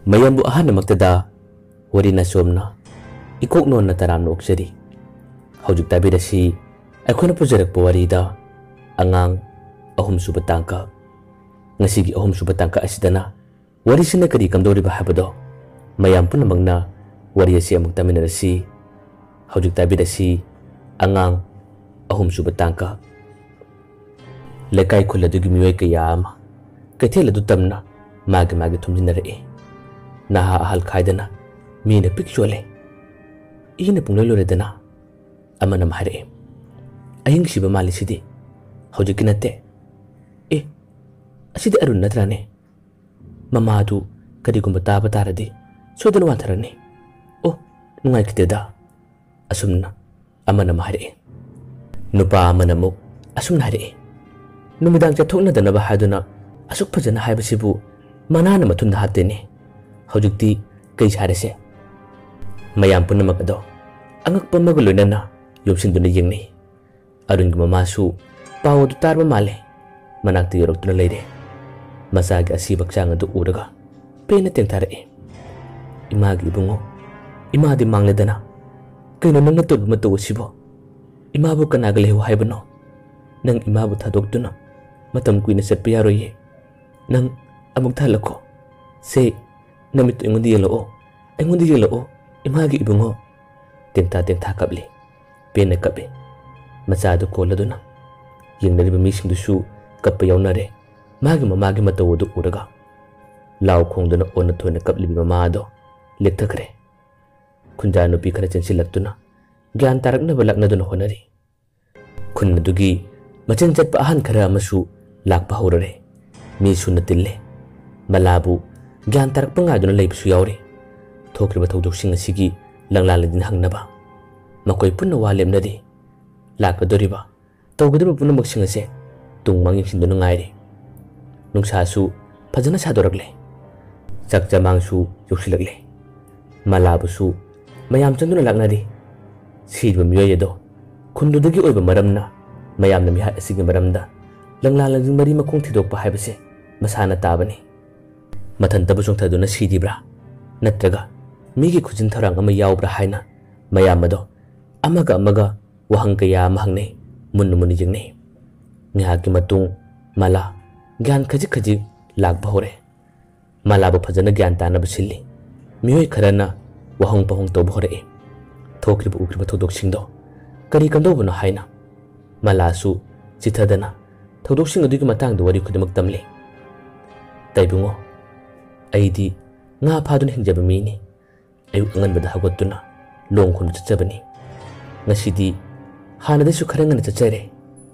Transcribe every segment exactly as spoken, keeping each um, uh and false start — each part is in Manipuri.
ꯃꯌꯥꯝꯕꯨ ꯑꯍꯥꯟꯕꯃꯛꯇꯗ ꯋꯥꯔꯤ ꯅꯆꯣꯝꯅ ꯏꯀꯣꯛ ꯅꯣꯟꯅ ꯇꯔꯥꯝꯅ ꯑꯣꯛꯆꯔꯤ꯫ ꯍꯧꯖꯤꯛ ꯇꯥꯕꯤꯔꯁꯤ ꯑꯩꯈꯣꯏꯅ ꯄꯨꯖꯔꯛꯄ ꯋꯥꯔꯤꯗ ꯑꯉꯥꯡ ꯑꯍꯨꯝꯁꯨꯕ ꯇꯥꯡꯀꯛ꯫ ꯉꯁꯤꯒꯤ ꯑꯍꯨꯝꯁꯨꯕ ꯇꯥꯡꯀꯛ ꯑꯁꯤꯗꯅ ꯋꯥꯔꯤꯁꯤꯅ ꯀꯔꯤ ꯀꯝꯗꯧꯔꯤꯕ ꯍꯥꯏꯕꯗꯣ ꯃꯌꯥꯝ ꯄꯨꯝꯅꯃꯛꯅ ꯋꯥꯔꯤ ꯑꯁꯤ ꯑꯃꯨꯛ ꯇꯥꯃꯤꯟꯅꯔꯁꯤ꯫ ꯍꯧꯖꯤꯛ ꯇꯥꯕꯤꯔꯁꯤ ꯑꯉꯥꯡ ꯑꯍꯨꯝꯁꯨꯕ ꯇꯥꯡꯀꯛ꯫ ꯂꯩꯀꯥꯏ ꯈꯨꯜ ꯑꯗꯨꯒꯤ ꯃꯤꯑꯣꯏ ꯀꯌꯥ ꯑꯃ ꯀꯩꯊꯦꯜ ꯑꯗꯨ ꯇꯝꯅ ꯃꯥꯒꯤ ꯃꯥꯒꯤ ꯊꯨꯝꯖꯤꯟꯅꯔꯛꯏ꯫ ꯅꯍꯥ ꯑꯍꯜ ꯈꯥꯏꯗꯅ ꯃꯤꯅ ꯄꯤꯛ ꯆꯣꯜꯂꯦ꯫ ꯏꯅ ꯄꯨꯡꯂꯣꯏ ꯂꯣꯏꯔꯦꯗꯅ꯫ ꯑꯃꯅ ꯑꯃ ꯍꯥꯏꯔꯛꯏ, "ꯑꯍꯤꯡ ꯁꯤꯕ ꯃꯥꯜꯂꯤ ꯁꯤꯗꯤ꯫ ꯍꯧꯖꯤꯛꯀꯤ ꯅꯠꯇꯦ꯫ ꯑꯦ, ꯑꯁꯤꯗꯤ ꯑꯔꯨꯟ ꯅꯠꯇ꯭ꯔꯥꯅꯦ? ꯃꯃꯥꯗꯨ ꯀꯔꯤꯒꯨꯝꯕ ꯇꯥꯕ ꯇꯥꯔꯗꯤ ꯁꯣꯏꯗꯅ ꯋꯥꯟꯊꯔꯅꯤ꯫ ꯑꯣ, ꯅꯨꯡꯉꯥꯏꯈꯤꯗꯦꯗ"꯫ ꯑꯁꯨꯝꯅ ꯑꯃꯅ ꯑꯃ ꯍꯥꯏꯔꯛꯏ꯫ ꯅꯨꯄꯥ ꯑꯃꯅ ꯑꯃꯨꯛ ꯑꯁꯨꯝꯅ ꯍꯥꯏꯔꯛꯏ, "ꯅꯨꯃꯤꯗꯥꯡ ꯆꯠꯊꯣꯛꯅꯗꯅꯕ ꯍꯥꯏꯗꯨꯅ ꯑꯁꯨꯛ ꯐꯖꯅ ꯍꯥꯏꯕꯁꯤꯕꯨ ꯃꯅꯥꯅ ꯃꯊꯨꯟꯗ ꯍꯥꯞꯇꯦꯅꯦ꯫ ꯍꯧꯖꯤꯛꯇꯤ ꯀꯩ ꯁꯥꯔꯦꯁꯦ?" ꯃꯌꯥꯝ ꯄꯨꯝꯅꯃꯛ ꯑꯗꯣ ꯑꯉꯛꯄ ꯑꯃꯒ ꯂꯣꯏꯅꯅ ꯌꯣꯝꯁꯤꯟꯗꯨꯅ ꯌꯦꯡꯅꯩ꯫ ꯑꯔꯨꯟꯒꯤ ꯃꯃꯥꯁꯨ ꯄꯥꯎ ꯑꯗꯨ ꯇꯥꯔꯕ ꯃꯥꯜꯂꯦ꯫ ꯃꯅꯥꯛꯇ ꯌꯧꯔꯛꯇꯨꯅ ꯂꯩꯔꯦ꯫ ꯃꯆꯥꯒꯤ ꯑꯁꯤꯕ ꯍꯛꯆꯥꯡ ꯑꯗꯨ ꯎꯔꯒ ꯄꯦꯟꯅ ꯇꯦꯡꯊꯥꯔꯛꯏ꯫ "ꯏꯃꯥꯒꯤ ꯏꯕꯨꯡꯉꯣ, ꯏꯃꯥꯗꯤ ꯃꯥꯡꯂꯦꯗꯅ꯫ ꯀꯩꯅꯣ ꯅꯪꯅ ꯇꯧꯕ ꯃꯇꯧ ꯑꯁꯤꯕꯣ? ꯏꯃꯥꯕꯨ ꯀꯅꯥꯒ ꯂꯩꯍꯧ ꯍꯥꯏꯕꯅꯣ? ꯅꯪ ꯏꯃꯥꯕꯨ ꯊꯥꯗꯣꯛꯇꯨꯅ ꯃꯇꯝ ꯀꯨꯏꯅ ꯆꯠꯄ ꯌꯥꯔꯣꯏꯌꯦ꯫ ꯅꯪ ꯑꯃꯨꯛꯇ ꯍꯜꯂꯛꯈꯣ꯫ ꯁꯦ, ꯅꯃꯤꯠꯇꯨ ꯑꯩꯉꯣꯟꯗ ꯌꯦꯡꯂꯛꯑꯣ, ꯑꯩꯉꯣꯟꯗ ꯌꯦꯡꯂꯛꯑꯣ, ꯏꯃꯥꯒꯤ ꯏꯕꯨꯡꯉꯣ"꯫ ꯇꯦꯡꯊꯥ ꯇꯦꯡꯊꯥ ꯀꯞꯂꯤ꯫ ꯄꯦꯟꯅ ꯀꯞꯏ꯫ ꯃꯆꯥꯗꯨ ꯀꯣꯜꯂꯗꯨꯅ ꯌꯦꯡꯅꯔꯤꯕ ꯃꯤꯁꯤꯡꯗꯨꯁꯨ ꯀꯞꯄ ꯌꯥꯎꯅꯔꯦ꯫ ꯃꯥꯒꯤ ꯃꯃꯥꯒꯤ ꯃꯇꯧ ꯑꯗꯨ ꯎꯔꯒ ꯂꯥꯎ ꯈꯣꯡꯗꯨꯅ ꯑꯣꯟꯅ ꯊꯣꯏꯅ ꯀꯞꯂꯤꯕꯤ ꯃꯃꯥ ꯑꯗꯣ ꯂꯦꯛꯊꯈ꯭ꯔꯦ꯫ ꯈꯨꯟꯖꯥ ꯅꯨꯄꯤ ꯈꯔ ꯆꯦꯟꯁꯤꯜꯂꯛꯇꯨꯅ ꯒ꯭ꯌꯥꯟ ꯇꯥꯔꯛꯅꯕ ꯂꯥꯛꯅꯗꯨꯅ ꯍꯣꯠꯅꯔꯤ꯫ ꯈꯨꯟ ꯑꯗꯨꯒꯤ ꯃꯆꯤꯟ ꯆꯠꯄ ꯑꯍꯟ ꯈꯔ ꯑꯃꯁꯨ ꯂꯥꯛꯄ ꯍꯧꯔꯔꯦ꯫ ꯃꯤ ꯁꯨꯅ ꯇꯤꯜꯂꯦ꯫ ꯃꯂꯥꯕꯨ ꯒ꯭ꯌꯥꯟ ꯇꯥꯔꯛꯄ ꯉꯥꯏꯗꯨꯅ ꯂꯩꯕꯁꯨ ꯌꯥꯎꯔꯤ꯫ ꯊꯣꯛꯈ꯭ꯔꯤꯕ ꯊꯧꯗꯣꯛꯁꯤꯡ ꯑꯁꯤꯒꯤ ꯂꯪꯂꯥ ꯂꯪꯖꯤꯟ ꯍꯪꯅꯕ ꯃꯈꯣꯏ ꯄꯨꯟꯅ ꯋꯥ ꯂꯦꯞꯅꯔꯤ꯫ ꯂꯥꯛꯀꯗꯧꯔꯤꯕ, ꯇꯧꯒꯗꯧꯔꯤꯕ ꯄꯨꯝꯅꯃꯛꯁꯤꯡ ꯑꯁꯦ ꯇꯨꯡ ꯃꯥꯡ ꯌꯦꯡꯁꯤꯟꯗꯨꯅ ꯉꯥꯏꯔꯤ꯫ ꯅꯨꯡꯁꯥꯁꯨ ꯐꯖꯅ ꯁꯥꯗꯣꯔꯛꯂꯦ꯫ ꯆꯥꯛ ꯆꯃꯥꯡꯁꯨ ꯌꯧꯁꯤꯜꯂꯛꯂꯦ꯫ ꯃꯂꯥꯕꯨꯁꯨ ꯃꯌꯥꯝ ꯆꯪꯗꯨꯅ ꯂꯥꯛꯅꯔꯤ꯫ ꯁꯤꯔꯤꯕ ꯃꯤꯑꯣꯏ ꯑꯗꯣ ꯈꯨꯟꯗꯨꯗꯒꯤ ꯑꯣꯏꯕ ꯃꯔꯝꯅ ꯃꯌꯥꯝꯅ ꯃꯤꯍꯥꯠ ꯑꯁꯤꯒꯤ ꯃꯔꯝꯗ ꯂꯪꯂꯥ ꯂꯪꯖꯤꯡ ꯃꯔꯤ ꯃꯈꯣꯡ ꯊꯤꯗꯣꯛꯄ ꯍꯥꯏꯕꯁꯦ ꯃꯁꯥꯅ ꯇꯥꯕꯅꯤ꯫ ꯃꯊꯟꯇꯕꯨ ꯆꯣꯡꯊꯗꯨꯅ ꯁꯤꯔꯤꯕ꯭ꯔꯥ? ꯅꯠꯇ꯭ꯔꯒ ꯃꯤꯒꯤ ꯈꯨꯖꯤꯟ ꯊꯧꯔꯥꯡ ꯑꯃ ꯌꯥꯎꯕ꯭ꯔꯥ ꯍꯥꯏꯅ ꯃꯌꯥꯝ ꯑꯗꯣ ꯑꯃꯒ ꯑꯃꯒ ꯋꯥꯍꯪ ꯀꯌꯥ ꯑꯃ ꯍꯪꯅꯩ, ꯃꯨꯟꯅ ꯃꯨꯟꯅ ꯌꯦꯡꯅꯩ꯫ ꯉꯥꯏꯍꯥꯛꯀꯤ ꯃꯇꯨꯡ ꯃꯂꯥ ꯒ꯭ꯌꯥꯟ ꯈꯖꯤꯛ ꯈꯖꯤꯛ ꯂꯥꯛꯄ ꯍꯧꯔꯦ꯫ ꯃꯂꯥꯕꯨ ꯐꯖꯅ ꯒ꯭ꯌꯥꯟ ꯇꯥꯅꯕ ꯁꯤꯜꯂꯤ꯫ ꯃꯤꯑꯣꯏ ꯈꯔꯅ ꯋꯥꯍꯪ ꯄꯥꯎꯍꯪ ꯇꯧꯕ ꯍꯧꯔꯛꯏ꯫ ꯊꯣꯛꯈ꯭ꯔꯤꯕ ꯎꯈ꯭ꯔꯤꯕ ꯊꯧꯗꯣꯛꯁꯤꯡꯗꯣ ꯀꯔꯤ ꯀꯝꯗꯧꯕꯅꯣ ꯍꯥꯏꯅ꯫ ꯃꯂꯥꯁꯨ ꯆꯤꯊꯗꯅ ꯊꯧꯗꯣꯛꯁꯤꯡ ꯑꯗꯨꯒꯤ ꯃꯇꯥꯡꯗ ꯋꯥꯔꯤ ꯈꯨꯗꯤꯡꯃꯛ ꯇꯝꯂꯤ꯫ "ꯇꯥꯏꯕꯨꯡꯉꯣ, ꯑꯩꯗꯤ ꯉꯥ ꯐꯥꯗꯨꯅ ꯍꯤꯡꯖꯕ ꯃꯤꯅꯤ꯫ ꯑꯌꯨꯛ ꯑꯉꯟꯕꯗ ꯍꯧꯒꯠꯇꯨꯅ ꯂꯣꯡ ꯈꯨꯟꯕ ꯆꯠꯆꯕꯅꯤ꯫ ꯉꯁꯤꯗꯤ ꯍꯥꯟꯅꯗꯩꯁꯨ ꯈꯔ ꯉꯟꯅ ꯆꯠꯆꯔꯦ꯫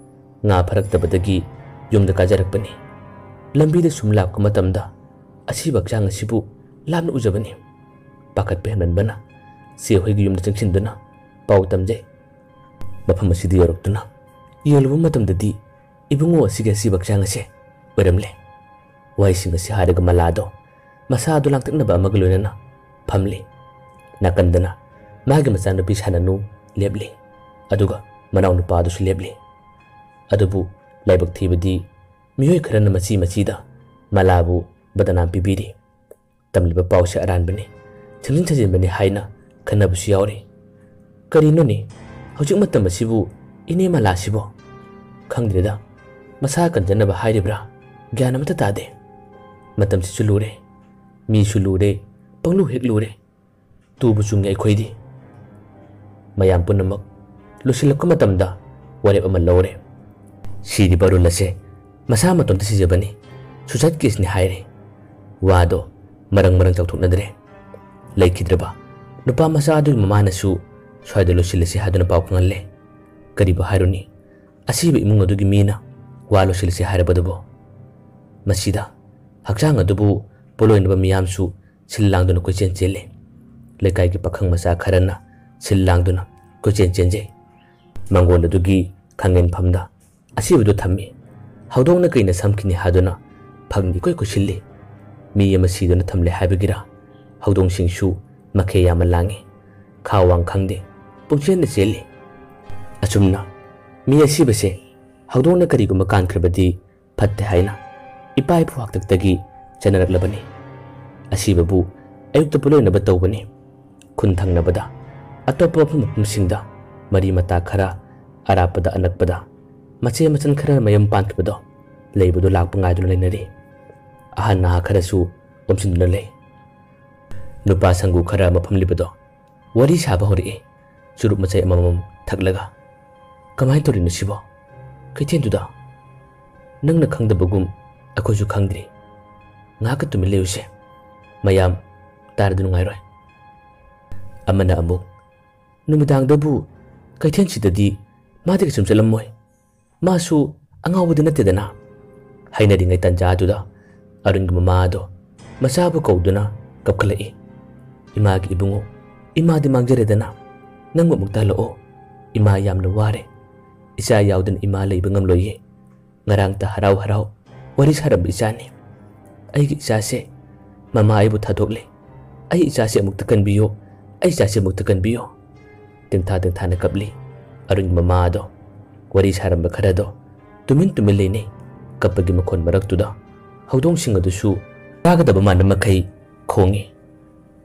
ꯉꯥ ꯐꯥꯔꯛꯇꯕꯗꯒꯤ ꯌꯨꯝꯗ ꯀꯥꯖꯔꯛꯄꯅꯤ꯫ ꯂꯝꯕꯤꯗ ꯁꯨꯝ ꯂꯥꯛꯄ ꯃꯇꯝꯗ ꯑꯁꯤꯕ ꯍꯛꯆꯥꯡ ꯑꯁꯤꯕꯨ ꯂꯥꯞꯅ ꯎꯖꯕꯅꯤ꯫ ꯄꯥꯈꯠꯄ ꯍꯦꯟꯃꯟꯕꯅ ꯆꯦ ꯍꯣꯏꯒꯤ ꯌꯨꯝꯗ ꯆꯪꯁꯤꯟꯗꯨꯅ ꯄꯥꯎ ꯇꯝꯖꯩ꯫ ꯃꯐꯝ ꯑꯁꯤꯗ ꯌꯧꯔꯛꯇꯨꯅ ꯌꯦꯡꯂꯨꯕ ꯃꯇꯝꯗꯗꯤ ꯏꯕꯨꯡꯉꯣ ꯑꯁꯤꯒꯤ ꯑꯁꯤꯕ ꯍꯛꯆꯥꯡ ꯑꯁꯦ ꯑꯣꯏꯔꯝꯂꯦ꯫" ꯋꯥꯍꯩꯁꯤꯡ ꯑꯁꯤ ꯍꯥꯏꯔꯒ ꯃꯂꯥꯗꯣ ꯃꯁꯥꯗꯨ ꯂꯥꯡꯇꯛꯅꯕ ꯑꯃꯒ ꯂꯣꯏꯅꯅ ꯐꯝꯂꯤ꯫ ꯅꯥꯀꯟꯗꯅ ꯃꯥꯒꯤ ꯃꯆꯥꯅꯨꯄꯤ ꯁꯥꯅꯅꯨ ꯂꯦꯞꯂꯤ, ꯑꯗꯨꯒ ꯃꯅꯥꯎꯅꯨꯄꯥ ꯑꯗꯨꯁꯨ ꯂꯦꯞꯂꯤ꯫ ꯑꯗꯨꯕꯨ ꯂꯥꯏꯕꯛ ꯊꯤꯕꯗꯤ ꯃꯤꯑꯣꯏ ꯈꯔꯅ ꯃꯆꯤ ꯃꯆꯤꯗ ꯃꯂꯥꯕꯨ ꯕꯗꯅꯥꯝ ꯄꯤꯕꯤꯔꯤ꯫ ꯇꯝꯂꯤꯕ ꯄꯥꯎꯁꯦ ꯑꯔꯥꯟꯕꯅꯤ, ꯁꯦꯝꯖꯤꯟ ꯁꯥꯖꯤꯟꯕꯅꯤ ꯍꯥꯏꯅ ꯈꯟꯅꯕꯁꯨ ꯌꯥꯎꯔꯤ꯫ ꯀꯔꯤꯅꯣꯅꯦ, ꯍꯧꯖꯤꯛ ꯃꯇꯝ ꯑꯁꯤꯕꯨ ꯏꯅꯦ ꯃꯂꯥꯁꯤꯕꯣ? ꯈꯪꯗ꯭ꯔꯦꯗ, ꯃꯁꯥ ꯀꯟꯖꯅꯕ ꯍꯥꯏꯔꯤꯕ꯭ꯔꯥ? ꯒ꯭ꯌꯥꯟ ꯑꯃꯠꯇ ꯇꯥꯗꯦ꯫ ꯃꯇꯝꯁꯤꯁꯨ ꯂꯨꯔꯦ, ꯃꯤꯁꯨ ꯂꯨꯔꯦ, ꯄꯪꯂꯨ ꯍꯦꯛ ꯂꯨꯔꯦ꯫ ꯇꯨꯕꯨ ꯆꯨꯡꯉꯦ ꯑꯩꯈꯣꯏꯗꯤ꯫ ꯃꯌꯥꯝ ꯄꯨꯝꯅꯃꯛ ꯂꯣꯏꯁꯤꯜꯂꯛꯄ ꯃꯇꯝꯗ ꯋꯥꯔꯦꯞ ꯑꯃ ꯂꯧꯔꯦ꯫ ꯁꯤꯔꯤꯕ ꯑꯔꯨꯜ ꯑꯁꯦ ꯃꯁꯥ ꯃꯇꯣꯝꯇ ꯁꯤꯖꯕꯅꯤ, suicide caseꯅꯤ ꯍꯥꯏꯔꯦ꯫ ꯋꯥꯗꯣ ꯃꯔꯪ ꯃꯔꯪ ꯆꯥꯎꯊꯣꯛꯅꯗ꯭ꯔꯦ꯫ ꯂꯩꯈꯤꯗ꯭ꯔꯕ ꯅꯨꯄꯥ ꯃꯆꯥ ꯑꯗꯨꯒꯤ ꯃꯃꯥꯅꯁꯨ ꯁ꯭ꯋꯥꯏꯗ ꯂꯣꯏꯁꯤꯜꯂꯁꯤ ꯍꯥꯏꯗꯨꯅ ꯄꯥꯎ ꯈꯪꯍꯜꯂꯦ꯫ ꯀꯔꯤꯕꯨ ꯍꯥꯏꯔꯨꯅꯤ, ꯑꯁꯤꯕ ꯏꯃꯨꯡ ꯑꯗꯨꯒꯤ ꯃꯤꯅ ꯋꯥ ꯂꯣꯏꯁꯤꯜꯂꯁꯤ ꯍꯥꯏꯔꯕꯗꯨꯕꯨ? ꯃꯁꯤꯗ ꯍꯛꯆꯥꯡ ꯑꯗꯨꯕꯨ ꯄꯣꯠꯂꯣꯏꯅꯕ ꯃꯤꯌꯥꯝꯁꯨ ꯁꯤꯜ ꯂꯥꯡꯗꯨꯅ ꯀꯣꯏꯆꯦꯟ ꯆꯦꯜꯂꯤ꯫ ꯂꯩꯀꯥꯏꯒꯤ ꯄꯥꯈꯪ ꯃꯆꯥ ꯈꯔꯅ ꯁꯤꯜ ꯂꯥꯡꯗꯨꯅ ꯀꯣꯏꯆꯦꯟ ꯆꯦꯟꯖꯩ꯫ ꯃꯥꯡꯒꯣꯜ ꯑꯗꯨꯒꯤ ꯈꯥꯡꯉꯦꯟꯐꯝꯗ ꯑꯁꯤꯕꯗꯨ ꯊꯝꯃꯤ꯫ ꯍꯧꯗꯣꯡꯅ ꯀꯩꯅ ꯁꯝꯈꯤꯅꯤ ꯍꯥꯏꯗꯨꯅ ꯐꯛꯅ ꯏꯀꯣꯏ ꯀꯣꯏꯁꯤꯜꯂꯤ꯫ ꯃꯤ ꯑꯃ ꯁꯤꯗꯨꯅ ꯊꯝꯂꯦ ꯍꯥꯏꯕꯒꯤꯔ ꯍꯧꯗꯣꯡꯁꯤꯡꯁꯨ ꯃꯈꯦ ꯌꯥꯝꯅ ꯂꯥꯡꯉꯤ꯫ ꯈꯥ ꯋꯥꯡ ꯈꯪꯗꯦ, ꯄꯨꯡꯆꯦꯟꯗ ꯆꯦꯜꯂꯤ꯫ ꯑꯁꯨꯝꯅ ꯃꯤ ꯑꯁꯤꯕꯁꯦ ꯍꯧꯗꯣꯡꯅ ꯀꯔꯤꯒꯨꯝꯕ ꯀꯥꯟꯈ꯭ꯔꯕꯗꯤ ꯐꯠꯇꯦ ꯍꯥꯏꯅ ꯏꯄꯥ ꯏꯄꯨ ꯍꯥꯛꯇꯛꯇꯒꯤ ꯆꯠꯅꯔꯛꯂꯕꯅꯤ꯫ ꯑꯁꯤꯕꯕꯨ ꯑꯌꯨꯛꯇ ꯄꯣꯠꯂꯣꯏꯅꯕ ꯇꯧꯕꯅꯤ꯫ ꯈꯨꯟ ꯊꯪꯅꯕꯗ, ꯑꯇꯣꯞꯄ ꯃꯐꯝ ꯃꯐꯝꯁꯤꯡꯗ ꯃꯔꯤ ꯃꯇꯥ ꯈꯔ ꯑꯔꯥꯞꯄꯗ ꯑꯅꯛꯄꯗ ꯃꯆꯦ ꯃꯆꯟ ꯈꯔ ꯃꯌꯨꯝ ꯄꯥꯟꯈꯤꯕꯗꯣ ꯂꯩꯕꯗꯨ ꯂꯥꯛꯄ ꯉꯥꯏꯗꯨꯅ ꯂꯩꯅꯔꯤ꯫ ꯑꯍꯟ ꯅꯍꯥ ꯈꯔꯁꯨ ꯑꯣꯝꯁꯤꯟꯗꯨꯅ ꯂꯩ꯫ ꯅꯨꯄꯥ ꯁꯪꯒꯨ ꯈꯔ ꯃꯐꯝ ꯂꯤꯕꯗꯣ ꯋꯥꯔꯤ ꯁꯥꯕ ꯍꯧꯔꯛꯏ, ꯆꯨꯔꯨꯞ ꯃꯆꯩ ꯑꯃꯃꯝ ꯊꯛꯂꯒ꯫ "ꯀꯃꯥꯏꯅ ꯇꯧꯔꯤꯅꯣ ꯁꯤꯕꯣ? ꯀꯩꯊꯦꯜꯗꯨꯗ ꯅꯪꯅ ꯈꯪꯗꯕꯒꯨꯝ ꯑꯩꯈꯣꯏꯁꯨ ꯈꯪꯗ꯭ꯔꯤ꯫ ꯉꯥꯏꯍꯥꯛꯀ ꯇꯨꯃꯤꯟ ꯂꯩꯔꯨꯁꯦ, ꯃꯌꯥꯝ ꯇꯥꯔꯗꯤ ꯅꯨꯡꯉꯥꯏꯔꯣꯏ"꯫ ꯑꯃꯅ ꯑꯃꯨꯛ, "ꯅꯨꯃꯤꯗꯥꯡꯗꯕꯨ ꯀꯩꯊꯦꯜꯁꯤꯗꯗꯤ ꯃꯥꯗꯤ ꯀꯩꯁꯨꯝ ꯆꯠꯂꯝꯃꯣꯏ꯫ ꯃꯥꯁꯨ ꯑꯉꯥꯎꯕꯗꯤ ꯅꯠꯇꯦꯗꯅ"꯫ ꯍꯥꯏꯅꯔꯤꯉꯩ ꯇꯟꯖꯥꯗꯨꯗ ꯑꯔꯨꯟꯒꯤ ꯃꯃꯥ ꯑꯗꯣ ꯃꯆꯥꯕꯨ ꯀꯧꯗꯨꯅ ꯀꯞꯈꯠꯂꯛꯏ꯫ "ꯏꯃꯥꯒꯤ ꯏꯕꯨꯡꯉꯣ, ꯏꯃꯥꯗꯤ ꯃꯥꯡꯖꯔꯦꯗꯅ, ꯅꯪꯕꯨ ꯑꯃꯨꯛꯇ ꯍꯜꯂꯛꯑꯣ꯫ ꯏꯃꯥ ꯌꯥꯝꯅ ꯋꯥꯔꯦ꯫ ꯏꯆꯥ ꯌꯥꯎꯗꯅ ꯏꯃꯥ ꯂꯩꯕ ꯉꯝꯂꯣꯏꯌꯦ꯫ ꯉꯔꯥꯡꯇ ꯍꯔꯥꯎ ꯍꯔꯥꯎ ꯋꯥꯔꯤ ꯁꯥꯔꯝꯕ ꯏꯆꯥꯅꯤ꯫ ꯑꯩꯒꯤ ꯏꯆꯥꯁꯦ, ꯃꯃꯥ ꯑꯩꯕꯨ ꯊꯥꯗꯣꯛꯂꯦ꯫ ꯑꯩ ꯏꯆꯥꯁꯦ ꯑꯃꯨꯛꯇ ꯀꯟꯕꯤꯌꯣ, ꯑꯩ ꯏꯆꯥꯁꯦ ꯑꯃꯨꯛꯇ ꯀꯟꯕꯤꯌꯣ"꯫ ꯇꯦꯡꯊꯥ ꯇꯦꯡꯊꯥꯅ ꯀꯞꯂꯤ꯫ ꯑꯔꯨꯟꯒꯤ ꯃꯃꯥ ꯑꯗꯣ ꯋꯥꯔꯤ ꯁꯥꯔꯝꯕ ꯈꯔꯗꯣ ꯇꯨꯃꯤꯟ ꯇꯨꯃꯤꯟ ꯂꯩꯅꯩ꯫ ꯀꯞꯄꯒꯤ ꯃꯈꯣꯟ ꯃꯔꯛꯇꯨꯗ ꯍꯧꯗꯣꯡꯁꯤꯡ ꯑꯗꯨꯁꯨ ꯇꯥꯒꯗꯕ ꯃꯥꯟꯕ ꯃꯈꯩ ꯈꯣꯡꯏ꯫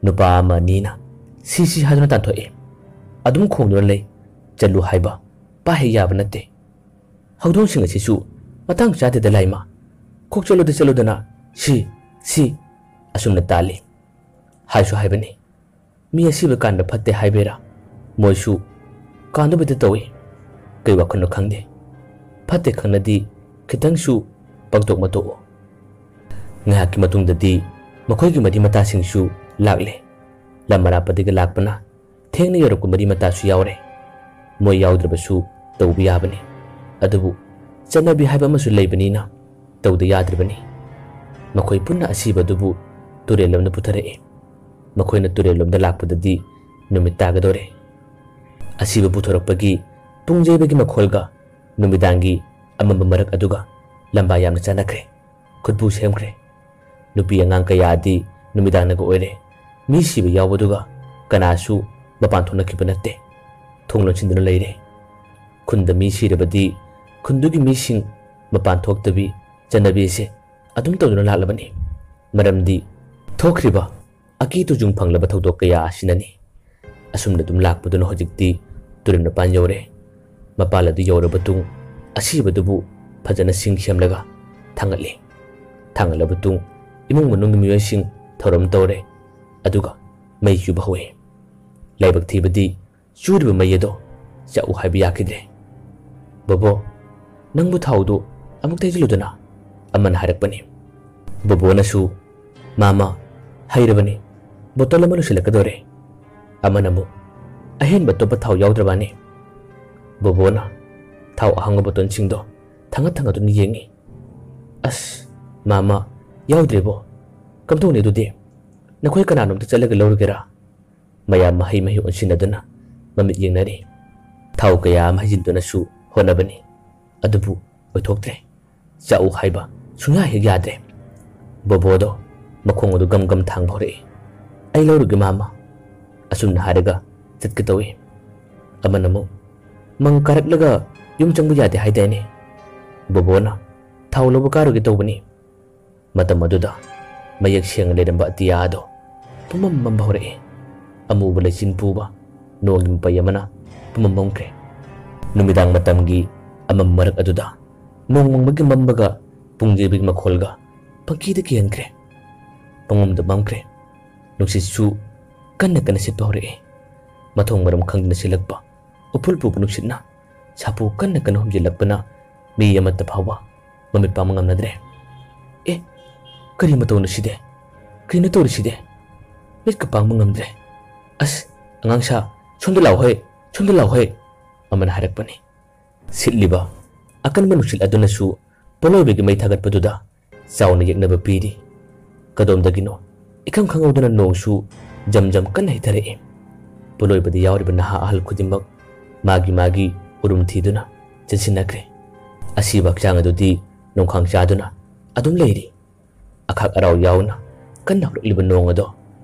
ꯅꯨꯄꯥ ꯑꯃ ꯑꯅꯤꯅ "ꯁꯤ, ꯁꯤ" ꯍꯥꯏꯗꯨꯅ ꯇꯥꯟꯊꯣꯛꯏ꯫ ꯑꯗꯨꯝ ꯈꯣꯡꯗꯨꯅ ꯂꯩ꯫ ꯆꯠꯂꯨ ꯍꯥꯏꯕ ꯄꯥ ꯍꯦꯛ ꯌꯥꯕ ꯅꯠꯇꯦ꯫ ꯍꯧꯗꯣꯡꯁꯤꯡ ꯑꯁꯤꯁꯨ ꯃꯇꯥꯡ ꯆꯥꯗꯦꯗ ꯂꯥꯏꯃ꯫ "ꯈꯣꯛ ꯆꯠꯂꯨꯗ ꯆꯠꯂꯨꯗꯅ ꯁꯤ, ꯁꯤ" ꯑꯁꯨꯝꯅ ꯇꯥꯜꯂꯤ꯫ ꯍꯥꯏꯁꯨ ꯍꯥꯏꯕꯅꯤ, ꯃꯤ ꯑꯁꯤꯕ ꯀꯥꯟꯕ ꯐꯠꯇꯦ ꯍꯥꯏꯕꯩꯔꯥ? ꯃꯣꯏꯁꯨ ꯀꯥꯟꯗꯕꯗ ꯇꯧꯏ꯫ ꯀꯩ ꯋꯥꯈꯜꯅꯣ ꯈꯪꯗꯦ꯫ ꯐꯠꯇꯦ ꯈꯪꯅꯗꯤ ꯈꯤꯇꯪꯁꯨ ꯄꯪꯇꯣꯛ ꯃꯇꯣꯛꯎ꯫ ꯉꯥꯏꯍꯥꯛꯀꯤ ꯃꯇꯨꯡꯗꯗꯤ ꯃꯈꯣꯏꯒꯤ ꯃꯔꯤ ꯃꯇꯥꯁꯤꯡꯁꯨ ꯂꯥꯛꯂꯦ꯫ ꯂꯝ ꯑꯔꯥꯞꯄꯗꯒꯤ ꯂꯥꯛꯄꯅ ꯊꯦꯡꯅ ꯌꯧꯔꯛꯄ ꯃꯔꯤ ꯃꯇꯥꯁꯨ ꯌꯥꯎꯔꯦ꯫ ꯃꯣꯏ ꯌꯥꯎꯗ꯭ꯔꯕꯁꯨ ꯇꯧꯕ ꯌꯥꯕꯅꯤ꯫ ꯑꯗꯨꯕꯨ ꯆꯠꯅꯕꯤ ꯍꯥꯏꯕ ꯑꯃꯁꯨ ꯂꯩꯕꯅꯤꯅ ꯇꯧꯗ ꯌꯥꯗ꯭ꯔꯤꯕꯅꯤ꯫ ꯃꯈꯣꯏ ꯄꯨꯟꯅ ꯑꯁꯤꯕꯗꯨꯕꯨ ꯇꯨꯔꯦꯜ ꯂꯣꯝꯗ ꯄꯨꯊꯔꯛꯏ꯫ ꯃꯈꯣꯏꯅ ꯇꯨꯔꯦꯜ ꯂꯣꯝꯗ ꯂꯥꯛꯄꯗꯗꯤ ꯅꯨꯃꯤꯠ ꯇꯥꯒꯗꯧꯔꯦ꯫ ꯑꯁꯤꯕ ꯄꯨꯊꯣꯔꯛꯄꯒꯤ ꯄꯨꯡ ꯌꯩꯕꯒꯤ ꯃꯈꯣꯜꯒ ꯅꯨꯃꯤꯗꯥꯡꯒꯤ ꯑꯃꯝꯕ ꯃꯔꯛ ꯑꯗꯨꯒ ꯂꯝꯕꯥ ꯌꯥꯝꯅ ꯆꯥꯟꯅꯈ꯭ꯔꯦ꯫ ꯈꯨꯠꯄꯨ ꯁꯦꯝꯈ꯭ꯔꯦ꯫ ꯅꯨꯄꯤ ꯑꯉꯥꯡ ꯀꯌꯥꯗꯤ ꯅꯨꯃꯤꯗꯥꯡꯅꯒ ꯑꯣꯏꯔꯦ꯫ ꯃꯤ ꯁꯤꯕ ꯌꯥꯎꯕꯗꯨꯒ ꯀꯅꯥꯁꯨ ꯃꯄꯥꯟ ꯊꯣꯛꯅꯈꯤꯕ ꯅꯠꯇꯦ꯫ ꯊꯣꯡ ꯂꯣꯟꯁꯤꯟꯗꯨꯅ ꯂꯩꯔꯦ꯫ ꯈꯨꯟꯗ ꯃꯤ ꯁꯤꯔꯕꯗꯤ ꯈꯨꯟꯗꯨꯒꯤ ꯃꯤꯁꯤꯡ ꯃꯄꯥꯟ ꯊꯣꯛꯇꯕꯤ ꯆꯠꯅꯕꯤ ꯑꯁꯦ ꯑꯗꯨꯝ ꯇꯧꯗꯨꯅ ꯂꯥꯛꯂꯕꯅꯤ꯫ ꯃꯔꯝꯗꯤ ꯊꯣꯛꯈ꯭ꯔꯤꯕ ꯑꯀꯤ ꯇꯨꯖꯨꯡ ꯐꯪꯂꯕ ꯊꯧꯗꯣꯛ ꯀꯌꯥ ꯑꯁꯤꯅꯅꯤ꯫ ꯑꯁꯨꯝꯅ ꯑꯗꯨꯝ ꯂꯥꯛꯄꯗꯨꯅ ꯍꯧꯖꯤꯛꯇꯤ ꯇꯨꯔꯦꯜ ꯃꯄꯥꯟ ꯌꯧꯔꯦ꯫ ꯃꯄꯥꯜ ꯑꯗꯨ ꯌꯧꯔꯕ ꯇꯨꯡ ꯑꯁꯤꯕꯗꯨꯕꯨ ꯐꯖꯅ ꯁꯤꯡ ꯁꯦꯝꯂꯒ ꯊꯥꯡꯒꯠꯂꯤ꯫ ꯊꯥꯡꯒꯠꯂꯕ ꯇꯨꯡ ꯏꯃꯨꯡ ꯃꯅꯨꯡꯒꯤ ꯃꯤꯑꯣꯏꯁꯤꯡ ꯊꯧꯔꯝ ꯇꯧꯔꯦ꯫ ꯑꯗꯨꯒ ꯃꯩ ꯆꯨꯕ ꯍꯧꯏ꯫ ꯂꯥꯏꯕꯛ ꯊꯤꯕꯗꯤ ꯆꯨꯔꯤꯕ ꯃꯩ ꯑꯗꯣ ꯆꯥꯛꯎ ꯍꯥꯏꯕ ꯌꯥꯈꯤꯗ꯭ꯔꯦ꯫ "ꯕꯣꯕꯣ, ꯅꯪꯕꯨ ꯊꯥꯎꯗꯨ ꯑꯃꯨꯛ ꯇꯩꯁꯤꯜꯂꯨꯗꯅ," ꯑꯃꯅ ꯍꯥꯏꯔꯛꯄꯅꯤ꯫ ꯕꯣꯕꯣꯅꯁꯨ, "ꯃꯥꯃ, ꯍꯩꯔꯕꯅꯤ, ꯕꯣꯇꯜ ꯑꯃ ꯂꯣꯏꯁꯤꯜꯂꯛꯀꯗꯧꯔꯦ," ꯑꯃꯅ ꯑꯃꯨꯛ, "ꯑꯍꯦꯟꯕ ꯑꯇꯣꯞꯄ ꯊꯥꯎ ꯌꯥꯎꯗ꯭ꯔꯕꯅꯤ?" ꯕꯣꯕꯣꯅ ꯊꯥꯎ ꯑꯍꯥꯡꯕ ꯕꯣꯇꯜꯁꯤꯡꯗꯣ ꯊꯥꯡꯒꯠ ꯊꯥꯡꯒꯠꯇꯨꯅ ꯌꯦꯡꯉꯤ꯫ "ꯑꯁ, ꯃꯥꯃ, ꯌꯥꯎꯗ꯭ꯔꯦꯕꯣ꯫ ꯀꯝꯗꯧꯅꯤ ꯑꯗꯨꯗꯤ? ꯅꯈꯣꯏ ꯀꯅꯥꯅꯣꯝꯇ ꯆꯠꯂꯒ ꯂꯧꯔꯨꯒꯦꯔꯥ?" ꯃꯌꯥꯝ ꯃꯍꯩ ꯃꯍꯩ ꯑꯣꯟꯁꯤꯟꯅꯗꯨꯅ ꯃꯃꯤꯠ ꯌꯦꯡꯅꯔꯤ꯫ ꯊꯥꯎ ꯀꯌꯥ ꯑꯃ ꯍꯩꯖꯤꯟꯗꯨꯅꯁꯨ ꯍꯣꯠꯅꯕꯅꯤ, ꯑꯗꯨꯕꯨ ꯑꯣꯏꯊꯣꯛꯇ꯭ꯔꯦ꯫ ꯆꯥꯛꯎ ꯍꯥꯏꯕ ꯁꯨꯡꯌꯥ ꯍꯦꯛ ꯌꯥꯗ꯭ꯔꯦ꯫ ꯕꯣꯕꯣꯗꯣ ꯃꯈꯣꯡ ꯑꯗꯨ ꯒꯝ ꯒꯝ ꯊꯥꯡꯕ ꯍꯧꯔꯛꯏ꯫ "ꯑꯩ ꯂꯧꯔꯨꯒꯦ, ꯃꯥꯃ," ꯑꯁꯨꯝꯅ ꯍꯥꯏꯔꯒ ꯆꯠꯀꯦ ꯇꯧꯏ꯫ ꯑꯃꯅ ꯑꯃꯨꯛ, "ꯃꯪ ꯀꯥꯔꯛꯂꯒ ꯌꯨꯝ ꯆꯪꯕ ꯌꯥꯗꯦ ꯍꯥꯏꯗꯥꯏꯅꯦ?" ꯕꯣꯕꯣꯅ, "ꯊꯥꯎ ꯂꯧꯕ ꯀꯥꯔꯨꯒꯦ ꯇꯧꯕꯅꯤ꯫" ꯃꯇꯝ ꯑꯗꯨꯗ ꯃꯌꯦꯛ ꯁꯦꯡꯅ ꯂꯩꯔꯝꯕ ꯑꯇꯤꯌꯥ ꯑꯗꯣ ꯄꯨꯝꯃꯝ ꯃꯝꯕ ꯍꯧꯔꯛꯏ꯫ ꯑꯃꯨꯕ ꯂꯩꯆꯤꯟ ꯄꯨꯕ ꯅꯣꯡꯒꯤ ꯃꯄꯩ ꯑꯃꯅ ꯄꯨꯝꯃꯝ ꯃꯝꯈ꯭ꯔꯦ꯫ ꯅꯨꯃꯤꯗꯥꯡ ꯃꯇꯝꯒꯤ ꯑꯃꯝ ꯃꯔꯛ ꯑꯗꯨꯗ ꯅꯣꯡ ꯃꯪꯕꯒꯤ ꯃꯝꯕꯒ ꯄꯨꯡꯖꯩꯕꯤꯒꯤ ꯃꯈꯣꯜꯒ ꯄꯪꯀꯤꯗ ꯀꯤꯍꯟꯈ꯭ꯔꯦ꯫ ꯄꯪꯃꯝꯗ ꯃꯝꯈ꯭ꯔꯦ꯫ ꯅꯨꯡꯁꯤꯠꯁꯨ ꯀꯟꯅ ꯀꯟꯅ ꯁꯤꯠꯄ ꯍꯧꯔꯛꯏ꯫ ꯃꯊꯣꯡ ꯃꯔꯝ ꯈꯪꯗꯅ ꯁꯤꯠꯂꯛꯄ ꯎꯐꯨꯜ ꯄꯨꯕ ꯅꯨꯡꯁꯤꯠꯅ ꯁꯥꯐꯨ ꯀꯟꯅ ꯀꯟꯅ ꯍꯨꯝꯖꯤꯜꯂꯛꯄꯅ ꯃꯤ ꯑꯃꯠꯇ ꯐꯥꯎꯕ ꯃꯃꯤꯠ ꯄꯥꯡꯕ ꯉꯝꯅꯗ꯭ꯔꯦ꯫ "ꯑꯦ, ꯀꯔꯤ ꯃꯇꯧꯅꯣ ꯁꯤꯗꯤ? ꯀꯔꯤꯅꯣ ꯇꯧꯔꯤꯁꯤꯗꯤ? ꯃꯤꯠꯀ ꯄꯥꯡꯕ ꯉꯝꯗ꯭ꯔꯦ꯫ ꯑꯁ, ꯑꯉꯥꯡꯁꯥ, ꯁꯣꯝꯗ ꯂꯥꯛꯑꯣꯍꯦ, ꯁꯣꯝꯗ ꯂꯥꯛꯑꯣꯍꯦ," ꯑꯃꯅ ꯍꯥꯏꯔꯛꯄꯅꯤ꯫ ꯁꯤꯠꯂꯤꯕ ꯑꯀꯟꯕ ꯅꯨꯡꯁꯤꯠ ꯑꯗꯨꯅꯁꯨ ꯄꯣꯠꯂꯣꯏꯕꯒꯤ ꯃꯩ ꯊꯥꯒꯠꯄꯗꯨꯗ ꯆꯥꯎꯅ ꯌꯦꯛꯅꯕ ꯄꯤꯔꯤ꯫ ꯀꯗꯣꯝꯗꯒꯤꯅꯣ ꯏꯈꯪ ꯈꯪꯍꯧꯗꯅ ꯅꯣꯡꯁꯨ ꯖꯝ ꯖꯝ ꯀꯟꯅ ꯍꯩꯊꯔꯛꯏ꯫ ꯄꯣꯠꯂꯣꯏꯕꯗ ꯌꯥꯎꯔꯤꯕ ꯅꯍꯥ ꯑꯍꯜ ꯈꯨꯗꯤꯡꯃꯛ ꯃꯥꯒꯤ ꯃꯥꯒꯤ ꯎꯔꯨꯝ ꯊꯤꯗꯨꯅ ꯆꯦꯟꯁꯤꯟꯅꯈ꯭ꯔꯦ꯫ ꯑꯁꯤꯕ ꯍꯛꯆꯥꯡ ꯑꯗꯨꯗꯤ ꯅꯣꯡꯈꯥꯡ ꯆꯥꯗꯨꯅ ꯑꯗꯨꯝ ꯂꯩꯔꯤ꯫ ꯑꯈꯥꯛ ꯑꯔꯥꯎ ꯌꯥꯎꯅ ꯀꯟꯅ ꯍꯧꯔꯛꯂꯤꯕ ꯅꯣꯡ ꯑꯗꯣ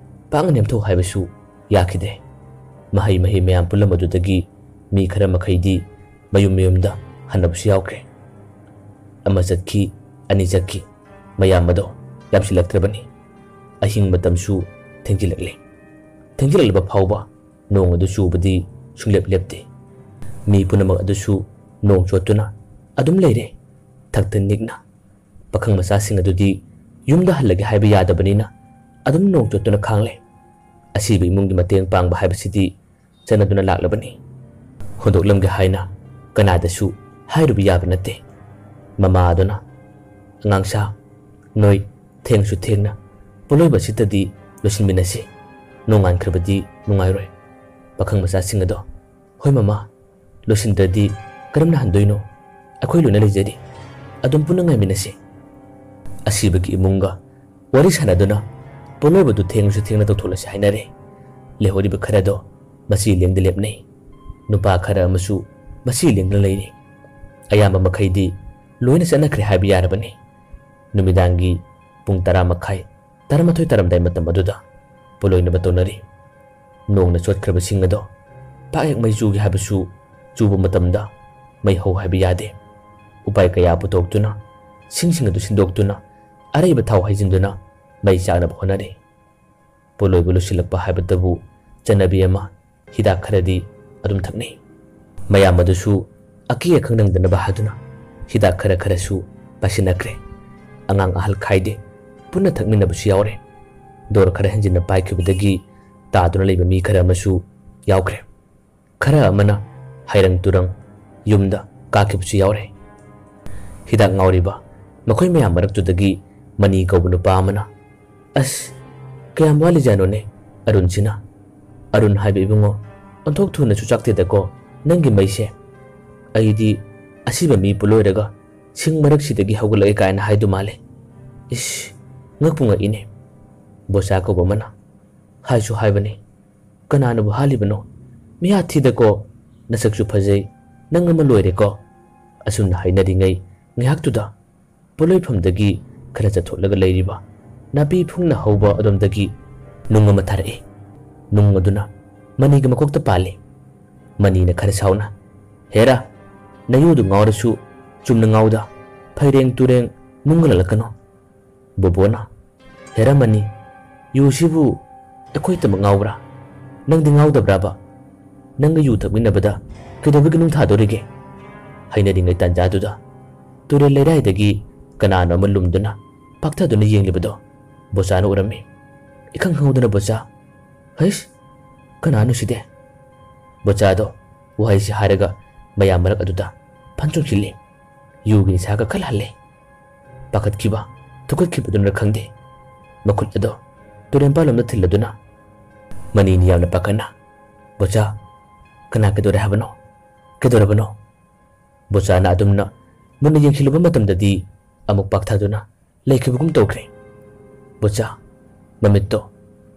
ꯄꯥꯛꯅ ꯅꯦꯝꯊꯧ ꯍꯥꯏꯕꯁꯨ ꯌꯥꯈꯤꯗꯦ꯫ ꯃꯍꯩ ꯃꯍꯩ ꯃꯌꯥꯝ ꯄꯨꯝꯂꯝꯕꯗꯨꯗꯒꯤ ꯃꯤ ꯈꯔ ꯃꯈꯩꯗꯤ ꯃꯌꯨꯝ ꯃꯌꯨꯝꯗ ꯍꯟꯅꯕꯁꯨ ꯌꯥꯎꯈ꯭ꯔꯦ꯫ ꯑꯃ ꯆꯠꯈꯤ, ꯑꯅꯤ ꯆꯠꯈꯤ, ꯃꯌꯥꯝ ꯑꯗꯣ ꯌꯥꯝꯁꯤꯜꯂꯛꯇ꯭ꯔꯕꯅꯤ꯫ ꯑꯍꯤꯡ ꯃꯇꯝꯁꯨ ꯊꯦꯡꯖꯤꯜꯂꯛꯂꯦ꯫ ꯊꯦꯡꯖꯤꯜꯂꯛꯂꯕ ꯐꯥꯎꯕ ꯅꯣꯡ ꯑꯗꯨ ꯆꯨꯕꯗꯤ ꯁꯨꯡꯂꯦꯞ ꯂꯦꯞꯇꯦ꯫ ꯃꯤ ꯄꯨꯝꯅꯃꯛ ꯑꯗꯨꯁꯨ ꯅꯣꯡ ꯆꯣꯠꯇꯨꯅ ꯑꯗꯨꯝ ꯂꯩꯔꯦ, ꯊꯛꯇ ꯅꯤꯛꯅ꯫ ꯄꯥꯈꯪ ꯃꯆꯥꯁꯤꯡ ꯑꯗꯨꯗꯤ ꯌꯨꯝꯗ ꯍꯜꯂꯒꯦ ꯍꯥꯏꯕ ꯌꯥꯗꯕꯅꯤꯅ ꯑꯗꯨꯝ ꯅꯣꯡ ꯆꯣꯠꯇꯨꯅ ꯈꯥꯡꯂꯦ꯫ ꯑꯁꯤꯕ ꯏꯃꯨꯡꯒꯤ ꯃꯇꯦꯡ ꯄꯥꯡꯕ ꯍꯥꯏꯕꯁꯤꯗꯤ ꯆꯠꯅꯗꯨꯅ ꯂꯥꯛꯂꯕꯅꯤ꯫ ꯍꯨꯟꯗꯣꯛꯂꯝꯒꯦ ꯍꯥꯏꯅ ꯀꯅꯥꯗꯁꯨ ꯍꯥꯏꯔꯨꯕ ꯌꯥꯕ ꯅꯠꯇꯦ꯫ ꯃꯃꯥ ꯑꯗꯨꯅ, "ꯑꯉꯥꯡꯁꯥ, ꯅꯣꯏ ꯊꯦꯡꯁꯨ ꯊꯦꯡꯅ ꯄꯣꯠꯂꯣꯏꯕ ꯑꯁꯤꯗꯗꯤ ꯂꯣꯏꯁꯤꯟꯃꯤꯟꯅꯁꯤ꯫ ꯅꯣꯡꯉꯥꯟꯈ꯭ꯔꯕꯗꯤ ꯅꯨꯡꯉꯥꯏꯔꯣꯏ꯫" ꯄꯥꯈꯪ ꯃꯆꯥꯁꯤꯡ ꯑꯗꯣ, "ꯍꯣꯏ ꯃꯃꯥ, ꯂꯣꯏꯁꯤꯟꯗ꯭ꯔꯗꯤ ꯀꯔꯝꯅ ꯍꯟꯗꯣꯏꯅꯣ? ꯑꯩꯈꯣꯏ ꯂꯣꯏꯅ ꯂꯩꯖꯔꯤ꯫ ꯑꯗꯨꯝ ꯄꯨꯟꯅ ꯉꯥꯏꯃꯤꯟꯅꯁꯤ꯫" ꯑꯁꯤꯕꯒꯤ ꯏꯃꯨꯡꯒ ꯋꯥꯔꯤ ꯁꯥꯟꯅꯗꯨꯅ ꯄꯣꯠꯂꯣꯏꯕꯗꯨ ꯊꯦꯡꯂꯁꯨ ꯊꯦꯡꯅ ꯇꯧꯊꯣꯛꯂꯁꯤ ꯍꯥꯏꯅꯔꯦ꯫ ꯂꯩꯍꯧꯔꯤꯕ ꯈꯔꯗꯣ ꯃꯁꯤ ꯂꯦꯡꯗ ꯂꯦꯞꯅꯩ꯫ ꯅꯨꯄꯥ ꯈꯔ ꯑꯃꯁꯨ ꯃꯁꯤ ꯂꯦꯡꯗꯅ ꯂꯩꯔꯤ꯫ ꯑꯌꯥꯝꯕ ꯃꯈꯩꯗꯤ ꯂꯣꯏꯅ ꯆꯠꯅꯈ꯭ꯔꯦ ꯍꯥꯏꯕ ꯌꯥꯔꯕꯅꯤ꯫ ꯅꯨꯃꯤꯗꯥꯡꯒꯤ ꯄꯨꯡ ꯇꯔꯥ ꯃꯈꯥꯏ, ꯇꯔꯥꯃꯥꯊꯣꯏ ꯇꯥꯔꯝꯗꯥꯏ ꯃꯇꯝ ꯑꯗꯨꯗ ꯄꯣꯠꯂꯣꯏꯅꯕ ꯇꯧꯅꯔꯤ꯫ ꯅꯣꯡꯅ ꯆꯣꯠꯈ꯭ꯔꯕꯁꯤꯡ ꯑꯗꯣ ꯄꯥꯛ ꯍꯦꯛ ꯃꯩ ꯆꯨꯒꯦ ꯍꯥꯏꯕꯁꯨ ꯆꯨꯕ ꯃꯇꯝꯗ ꯃꯩ ꯍꯧ ꯍꯥꯏꯕ ꯌꯥꯗꯦ꯫ ꯎꯄꯥꯏ ꯀꯌꯥ ꯄꯨꯊꯣꯛꯇꯨꯅ ꯁꯤꯡꯁꯤꯡ ꯑꯗꯨ ꯁꯤꯟꯗꯣꯛꯇꯨꯅ ꯑꯔꯩꯕ ꯊꯥꯎ ꯍꯩꯖꯤꯟꯗꯨꯅ ꯃꯩ ꯆꯥꯛꯅꯕ ꯍꯣꯠꯅꯔꯤ꯫ ꯄꯣꯠꯂꯣꯏꯕ ꯂꯣꯏꯁꯤꯜꯂꯛꯄ ꯍꯥꯏꯕꯗꯕꯨ ꯆꯠꯅꯕꯤ ꯑꯃ, ꯍꯤꯗꯥꯛ ꯈꯔꯗꯤ ꯑꯗꯨꯝ ꯊꯛꯅꯩ꯫ ꯃꯌꯥꯝ ꯑꯗꯨꯁꯨ ꯑꯀꯤ ꯑꯈꯪ ꯅꯪꯗꯅꯕ ꯍꯥꯏꯗꯨꯅ ꯍꯤꯗꯥꯛ ꯈꯔ ꯈꯔꯁꯨ ꯄꯥꯏꯁꯤꯟꯅꯈ꯭ꯔꯦ꯫ ꯑꯉꯥꯡ ꯑꯍꯜ ꯈꯥꯏꯗꯦ, ꯄꯨꯟꯅ ꯊꯛꯃꯤꯟꯅꯕꯁꯨ ꯌꯥꯎꯔꯦ꯫ ꯗꯣꯔ ꯈꯔ ꯍꯦꯟꯖꯤꯟꯅ ꯄꯥꯏꯈꯤꯕꯗꯒꯤ ꯇꯥꯗꯨꯅ ꯂꯩꯕ ꯃꯤ ꯈꯔ ꯑꯃꯁꯨ ꯌꯥꯎꯈ꯭ꯔꯦ꯫ ꯈꯔ ꯑꯃꯅ ꯍꯩꯔꯪ ꯇꯨꯔꯪ ꯌꯨꯝꯗ ꯀꯥꯈꯤꯕꯁꯨ ꯌꯥꯎꯔꯦ꯫ ꯍꯤꯗꯥꯛ ꯉꯥꯎꯔꯤꯕ ꯃꯈꯣꯏ ꯃꯌꯥꯝ ꯃꯔꯛꯇꯨꯗꯒꯤ ꯃꯅꯤ ꯀꯧꯕ ꯅꯨꯄꯥ ꯑꯃꯅ, "ꯑꯁ, ꯀꯌꯥꯝ ꯋꯥꯠꯂꯤꯖꯥꯠꯅꯣꯅꯦ ꯑꯔꯨꯟꯁꯤꯅ? ꯑꯔꯨꯟ ꯍꯥꯏꯕ ꯏꯕꯨꯡꯉꯣ, ꯑꯣꯟꯊꯣꯛ ꯊꯨꯅꯁꯨ ꯆꯥꯛꯇꯦꯗꯀꯣ ꯅꯪꯒꯤ ꯃꯩꯁꯦ꯫ ꯑꯩꯗꯤ ꯑꯁꯤꯕ ꯃꯤ ꯄꯨꯂꯣꯏꯔꯒ ꯁꯤꯡ ꯃꯔꯛꯁꯤꯗꯒꯤ ꯍꯧꯒꯠꯂꯛꯑꯦ ꯀꯥꯏꯅ ꯍꯥꯏꯗꯨ ꯃꯥꯜꯂꯦ꯫ ꯏꯁ, ꯉꯛꯄꯨ ꯉꯛꯏꯅꯦ꯫" ꯕꯣꯆꯥ ꯀꯧꯕ ꯑꯃꯅ, "ꯍꯥꯏꯁꯨ ꯍꯥꯏꯕꯅꯤ, ꯀꯅꯥꯅꯕꯨ ꯍꯥꯜꯂꯤꯕꯅꯣ? ꯃꯤꯍꯥꯠ ꯊꯤꯗꯀꯣ, ꯅꯁꯛꯁꯨ ꯐꯖꯩ, ꯅꯪ ꯑꯃ ꯂꯣꯏꯔꯦꯀꯣ꯫" ꯑꯁꯨꯝꯅ ꯍꯥꯏꯅꯔꯤꯉꯩ ꯉꯥꯏꯍꯥꯛꯇꯨꯗ ꯄꯣꯠꯂꯣꯏꯐꯝꯗꯒꯤ ꯈꯔ ꯆꯠꯊꯣꯛꯂꯒ ꯂꯩꯔꯤꯕ ꯅꯥꯄꯤ ꯐꯨꯡꯅ ꯍꯧꯕ ꯑꯗꯣꯝꯗꯒꯤ ꯅꯨꯡ ꯑꯃ ꯊꯥꯔꯛꯏ꯫ ꯅꯨꯡ ꯑꯗꯨꯅ ꯃꯅꯤꯒꯤ ꯃꯀꯣꯛꯇ ꯄꯥꯜꯂꯤ꯫ ꯃꯅꯤꯅ ꯈꯔ ꯁꯥꯎꯅ, "ꯍꯦꯔꯥ, ꯅꯌꯨꯗꯨ ꯉꯥꯎꯔꯁꯨ ꯆꯨꯝꯅ ꯉꯥꯎꯗ, ꯐꯩꯔꯦꯡ ꯇꯨꯔꯦꯡ ꯅꯨꯡꯒ ꯂꯜꯂꯛꯀꯅꯨ꯫ ꯕꯣꯕꯣꯅ, "ꯍꯦꯔꯥ ꯃꯅꯤ, ꯌꯨꯁꯤꯕꯨ ꯑꯩꯈꯣꯏꯇꯃꯛ ꯉꯥꯎꯕ꯭ꯔꯥ? ꯅꯪꯗꯤ ꯉꯥꯎꯗꯕ꯭ꯔꯥꯕ? ꯅꯪꯒ ꯌꯨ ꯊꯛꯃꯤꯟꯅꯕꯗ ꯀꯩꯗꯧꯕꯒꯤ ꯅꯨꯡ ꯊꯥꯗꯣꯔꯤꯒꯦ? ꯍꯩꯅꯔꯤꯉꯩ ꯇꯥꯟꯖꯥꯗꯨꯗ ꯇꯨꯔꯦꯜ ꯂꯩꯔꯥꯏꯗꯒꯤ ꯀꯅꯥꯅꯣ ꯑꯃ ꯂꯨꯝꯗꯨꯅ ꯄꯥꯛꯊꯗꯨꯅ ꯌꯦꯡꯂꯤꯕꯗꯣ ꯕꯣꯆꯥꯅ ꯎꯔꯝꯃꯤ꯫ ꯏꯈꯪ ꯈꯪꯍꯧꯗꯅ ꯕꯣꯆꯥ, "ꯍꯩꯁ, ꯀꯅꯥꯅꯣ ꯁꯤꯗꯤ?" ꯕꯣꯆꯥꯗꯣ ꯋꯥꯍꯩꯁꯤ ꯍꯥꯏꯔꯒ ꯃꯌꯥꯝ ꯃꯔꯛ ꯑꯗꯨꯗ ꯐꯟ ꯆꯣꯡꯁꯤꯜꯂꯤ꯫ ꯌꯨꯒꯤ ꯅꯤꯁꯥꯒ ꯈꯜꯍꯜꯂꯦ꯫ ꯄꯥꯈꯠꯈꯤꯕ, ꯊꯨꯀꯠꯈꯤꯕꯗꯨꯅꯔ ꯈꯪꯗꯦ, ꯃꯈꯨꯠ ꯑꯗꯣ ꯇꯨꯔꯦꯟ ꯄꯥꯂꯣꯝꯗ ꯊꯤꯜꯂꯗꯨꯅ ꯃꯅꯤꯅꯤ ꯌꯥꯝꯅ ꯄꯥꯈꯠꯅ, "ꯕꯣꯆꯥ, ꯀꯅꯥ ꯀꯩꯗꯧꯔꯦ ꯍꯥꯏꯕꯅꯣ? ꯀꯩꯗꯧꯔꯕꯅꯣ?" ꯕꯣꯆꯥꯅ ꯑꯗꯨꯝꯅ ꯃꯨꯟꯅ ꯌꯦꯡꯁꯤꯜꯂꯨꯕ ꯃꯇꯝꯗꯗꯤ ꯑꯃꯨꯛ ꯄꯥꯛꯊꯗꯨꯅ ꯂꯩꯈꯤꯕꯒꯨꯝ ꯇꯧꯈ꯭ꯔꯦ꯫ ꯕꯣꯆꯥ, ꯃꯃꯤꯠꯇꯣ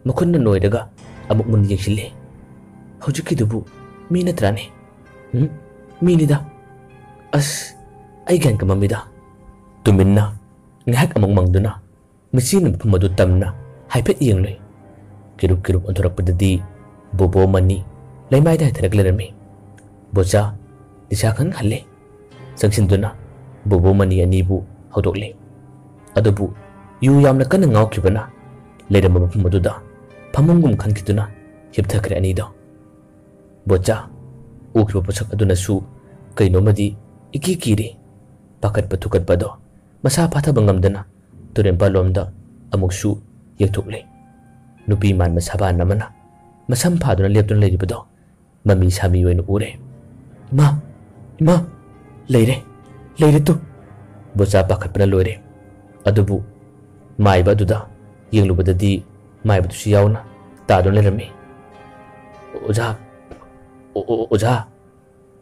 ꯃꯈꯨꯠꯅ ꯅꯣꯏꯔꯒ ꯑꯃꯨꯛ ꯃꯨꯟꯅ ꯌꯦꯡꯁꯤꯜꯂꯦ꯫ "ꯍꯧꯖꯤꯛꯀꯤꯗꯨꯕꯨ ꯃꯤ ꯅꯠꯇ꯭ꯔꯥꯅꯦ? ꯎꯝ, ꯃꯤꯅꯤꯗ꯫ ꯑꯁ, ꯑꯩ ꯒ꯭ꯌꯥꯟ ꯀꯃꯝꯃꯤꯗ꯫" ꯇꯨꯃꯤꯟꯅ ꯉꯥꯏꯍꯥꯛ ꯑꯃꯨꯛ ꯃꯪꯗꯨꯅ ꯃꯤꯠꯆꯤꯅ ꯃꯐꯝ ꯑꯗꯨ ꯇꯝꯅ ꯍꯥꯏꯐꯦꯠ ꯌꯦꯡꯂꯨꯏ꯫ ꯀꯤꯔꯨꯞ ꯀꯤꯔꯨꯞ ꯑꯣꯟꯊꯣꯔꯛꯄꯗꯗꯤ ꯕꯣꯕꯣ ꯃꯅꯤ ꯂꯩꯃꯥꯏꯗ ꯍꯥꯏꯊꯔꯒ ꯂꯩꯔꯝꯃꯤ꯫ ꯕꯣꯆꯥ ꯅꯤꯁꯥ ꯈꯪꯍꯜꯂꯦ꯫ ꯆꯪꯁꯤꯟꯗꯨꯅ ꯕꯣꯕꯣ ꯃꯅꯤ ꯑꯅꯤꯕꯨ ꯍꯧꯗꯣꯛꯂꯦ꯫ ꯑꯗꯨꯕꯨ ꯌꯨ ꯌꯥꯝꯅ ꯀꯟꯅ ꯉꯥꯎꯈꯤꯕꯅ ꯂꯩꯔꯝꯕ ꯃꯐꯝ ꯑꯗꯨꯗ ꯐꯃꯨꯡꯒꯨꯝ ꯈꯟꯈꯤꯗꯨꯅ ꯍꯤꯞꯊꯈ꯭ꯔꯦ ꯑꯅꯤꯗꯣ꯫ ꯕꯣꯆꯥ ꯎꯈꯤꯕ ꯄꯣꯠꯁꯛ ꯑꯗꯨꯅꯁꯨ ꯀꯩꯅꯣꯃꯗꯤ ꯏꯀꯤ ꯀꯤꯔꯤ꯫ ꯄꯥꯈꯠꯄ ꯊꯨꯀꯠꯄ ꯑꯗꯣ ꯃꯁꯥ ꯐꯥꯊꯕ ꯉꯝꯗꯅ ꯇꯨꯔꯦꯟ ꯄꯥꯂꯣꯝꯗ ꯑꯃꯨꯛꯁꯨ ꯌꯦꯡꯊꯣꯛꯂꯦ꯫ ꯅꯨꯄꯤ ꯃꯥꯟꯕ ꯁꯥꯕꯥꯟ ꯑꯃꯅ ꯃꯁꯝ ꯐꯥꯗꯨꯅ ꯂꯦꯞꯇꯨꯅ ꯂꯩꯔꯤꯕꯗꯣ ꯃꯃꯤ ꯁꯥꯃꯤ ꯑꯣꯏꯅ ꯎꯔꯦ꯫ "ꯏꯃꯥ! ꯏꯃꯥ! ꯂꯩꯔꯦ! ꯂꯩꯔꯦ ꯇꯨ!" ꯕꯣꯆꯥ ꯄꯥꯈꯠꯄꯅ ꯂꯣꯏꯔꯦ꯫ ꯑꯗꯨꯕꯨ ꯃꯥꯏꯕ ꯑꯗꯨꯗ ꯌꯦꯡꯂꯨꯕꯗꯗꯤ ꯃꯥꯏꯕꯗꯨꯁꯨ ꯌꯥꯎꯅ ꯇꯥꯗꯨꯅ ꯂꯩꯔꯝꯃꯤ꯫ "ꯑꯣꯖꯥ! ꯑꯣ-, ꯑꯣ-, ꯑꯣꯖꯥ!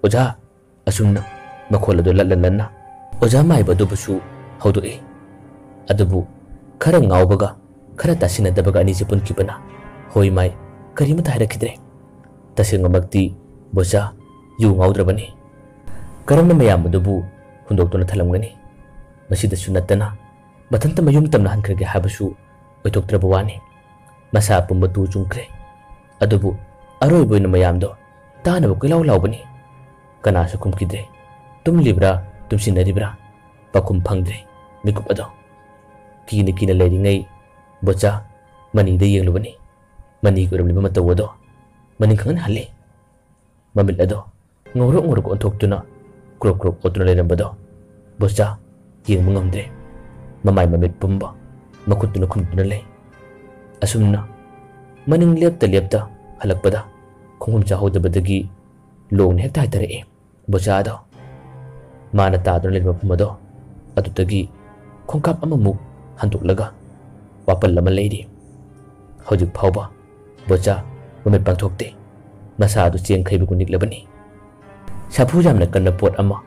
ꯑꯣꯖꯥ!" ꯑꯁꯨꯝꯅ ꯃꯈꯣꯜ ꯑꯗꯨ ꯂꯠꯂ ꯂꯟꯅ ꯑꯣꯖꯥ ꯃꯥꯏꯕ ꯑꯗꯨꯕꯨꯁꯨ ꯍꯧꯗꯣꯛꯏ꯫ ꯑꯗꯨꯕꯨ ꯈꯔ ꯉꯥꯎꯕꯒ ꯈꯔ ꯇꯥꯁꯤꯟꯅꯗꯕꯒ ꯑꯅꯤꯁꯤ ꯄꯨꯟꯈꯤꯕꯅ ꯍꯣꯏ ꯃꯥꯏ ꯀꯔꯤꯃꯠꯇ ꯍꯥꯏꯔꯛꯈꯤꯗ꯭ꯔꯦ꯫ ꯇꯁꯦꯡꯃꯛꯇꯤ ꯕꯣꯆꯥ ꯌꯨ ꯉꯥꯎꯗ꯭ꯔꯕꯅꯤ꯫ ꯀꯔꯝꯅ ꯃꯌꯥꯝ ꯑꯗꯨꯕꯨ ꯍꯨꯟꯗꯣꯛꯇꯨꯅ ꯊꯜꯂꯝꯒꯅꯤ? ꯃꯁꯤꯗꯁꯨ ꯅꯠꯇꯅ ꯃꯊꯟꯇ ꯃꯌꯨꯝ ꯇꯝꯅ ꯍꯟꯈ꯭ꯔꯒꯦ ꯍꯥꯏꯕꯁꯨ ꯑꯣꯏꯊꯣꯛꯇ꯭ꯔꯕ ꯋꯥꯅꯤ꯫ ꯃꯁꯥ ꯄꯨꯝꯕ ꯇꯨ ꯆꯨꯡꯈ꯭ꯔꯦ꯫ ꯑꯗꯨꯕꯨ ꯑꯔꯣꯏꯕ ꯑꯣꯏꯅ ꯃꯌꯥꯝꯗꯣ ꯇꯥꯅꯕ ꯀꯣꯏꯂꯥꯎ ꯂꯥꯎꯕꯅꯤ꯫ ꯀꯅꯥꯁꯨ ꯈꯨꯝꯈꯤꯗ꯭ꯔꯦ꯫ ꯇꯨꯝꯂꯤꯕ꯭ꯔꯥ, ꯇꯨꯝꯁꯤꯟꯅꯔꯤꯕ꯭ꯔꯥ? ꯄꯥꯎꯈꯨꯝ ꯐꯪꯗ꯭ꯔꯦ ꯃꯤꯀꯨꯞ ꯑꯗꯣ꯫ ꯀꯤꯅ ꯀꯤꯅ ꯂꯩꯔꯤꯉꯩ ꯕꯣꯆꯥ ꯃꯅꯤꯗ ꯌꯦꯡꯂꯨꯕꯅꯤ꯫ ꯃꯅꯤꯒꯤ ꯑꯣꯏꯔꯝꯂꯤꯕ ꯃꯇꯧ ꯑꯗꯣ ꯃꯅꯤꯡ ꯈꯪꯍꯟ ꯍꯜꯂꯤ꯫ ꯃꯃꯤꯠ ꯑꯗꯣ ꯉꯧꯔꯣꯛ ꯉꯧꯔꯣꯛ ꯑꯣꯟꯊꯣꯛꯇꯨꯅ ꯀ꯭ꯔꯣꯛ ꯀ꯭ꯔꯣꯛ ꯑꯣꯠꯇꯨꯅ ꯂꯩꯔꯝꯕꯗꯣ ꯕꯣꯆꯥ ꯌꯦꯡꯕ ꯉꯝꯗ꯭ꯔꯦ꯫ ꯃꯃꯥꯏ ꯃꯃꯤꯠ ꯄꯨꯝꯕ ꯃꯈꯨꯠꯇꯨꯅ ꯈꯨꯝꯗꯨꯅ ꯂꯩ꯫ ꯑꯁꯨꯝꯅ ꯃꯅꯤꯡ ꯂꯦꯞꯇ ꯂꯦꯞꯇ ꯍꯜꯂꯛꯄꯗ ꯈꯣꯡꯐꯝ ꯆꯥꯍꯧꯗꯕꯗꯒꯤ ꯂꯣꯡꯅ ꯍꯦꯛꯇ ꯍꯥꯏꯊꯔꯛꯏ ꯕꯣꯆꯥꯗꯣ꯫ ꯃꯥꯅ ꯇꯥꯗꯨꯅ ꯂꯩꯕ ꯃꯐꯝ ꯑꯗꯣ ꯑꯗꯨꯗꯒꯤ ꯈꯣꯡꯀꯥꯞ ꯑꯃꯃꯨꯛ ꯍꯟꯗꯣꯛꯂꯒ ꯋꯥꯄꯜ ꯑꯃ ꯂꯩꯔꯤ꯫ ꯍꯧꯖꯤꯛ ꯐꯥꯎꯕ ꯕꯣꯆꯥ ꯃꯃꯤꯠ ꯄꯥꯡꯊꯣꯛꯇꯦ꯫ ꯃꯁꯥ ꯑꯗꯨ ꯆꯦꯡ ꯈꯩꯕꯒꯨꯝ ꯅꯤꯛꯂꯕꯅꯤ꯫ ꯁꯥꯐꯨ ꯌꯥꯝꯅ ꯀꯟꯕ ꯄꯣꯠ ꯑꯃ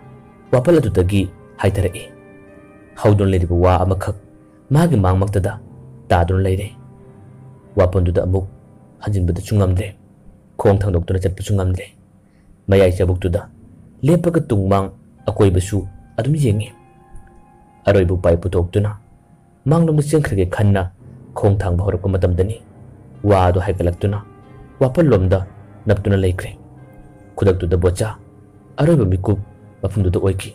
ꯋꯥꯄꯜ ꯑꯗꯨꯗꯒꯤ ꯍꯥꯏꯊꯔꯛꯏ꯫ ꯍꯧꯗꯨꯅ ꯂꯩꯔꯤꯕ ꯋꯥ ꯑꯃꯈꯛ ꯃꯥꯒꯤ ꯃꯥꯡꯃꯛꯇꯗ ꯇꯥꯗꯨꯅ ꯂꯩꯔꯦ꯫ ꯋꯥꯄꯜꯗꯨꯗ ꯑꯃꯨꯛ ꯍꯟꯖꯤꯟꯕꯗꯁꯨ ꯉꯝꯗ꯭ꯔꯦ꯫ ꯈꯣꯡ ꯊꯥꯡꯗꯣꯛꯇꯨꯅ ꯆꯠꯄꯁꯨ ꯉꯝꯗ꯭ꯔꯦ꯫ ꯃꯌꯥꯏ ꯆꯕꯨꯛꯇꯨꯗ ꯂꯦꯞꯄꯒ ꯇꯨꯡ ꯃꯥꯡ ꯑꯀꯣꯏꯕꯁꯨ ꯑꯗꯨꯝ ꯌꯦꯡꯉꯤ꯫ ꯑꯔꯣꯏꯕ ꯎꯄꯥꯏ ꯄꯨꯊꯣꯛꯇꯨꯅ ꯃꯥꯡꯂꯣꯝꯗ ꯆꯦꯟꯈ꯭ꯔꯒꯦ ꯈꯟꯅ ꯈꯣꯡ ꯊꯥꯡꯕ ꯍꯧꯔꯛꯄ ꯃꯇꯝꯗꯅꯤ ꯋꯥ ꯑꯗꯨ ꯍꯥꯏꯒꯠꯂꯛꯇꯨꯅ ꯋꯥꯄꯜꯂꯣꯝꯗ ꯅꯞꯇꯨꯅ ꯂꯩꯈ꯭ꯔꯦ꯫ ꯈꯨꯗꯛꯇꯨꯗ ꯕꯣꯆꯥ ꯑꯔꯣꯏꯕ ꯃꯤꯀꯨꯞ ꯃꯐꯝꯗꯨꯗ ꯑꯣꯏꯈꯤ꯫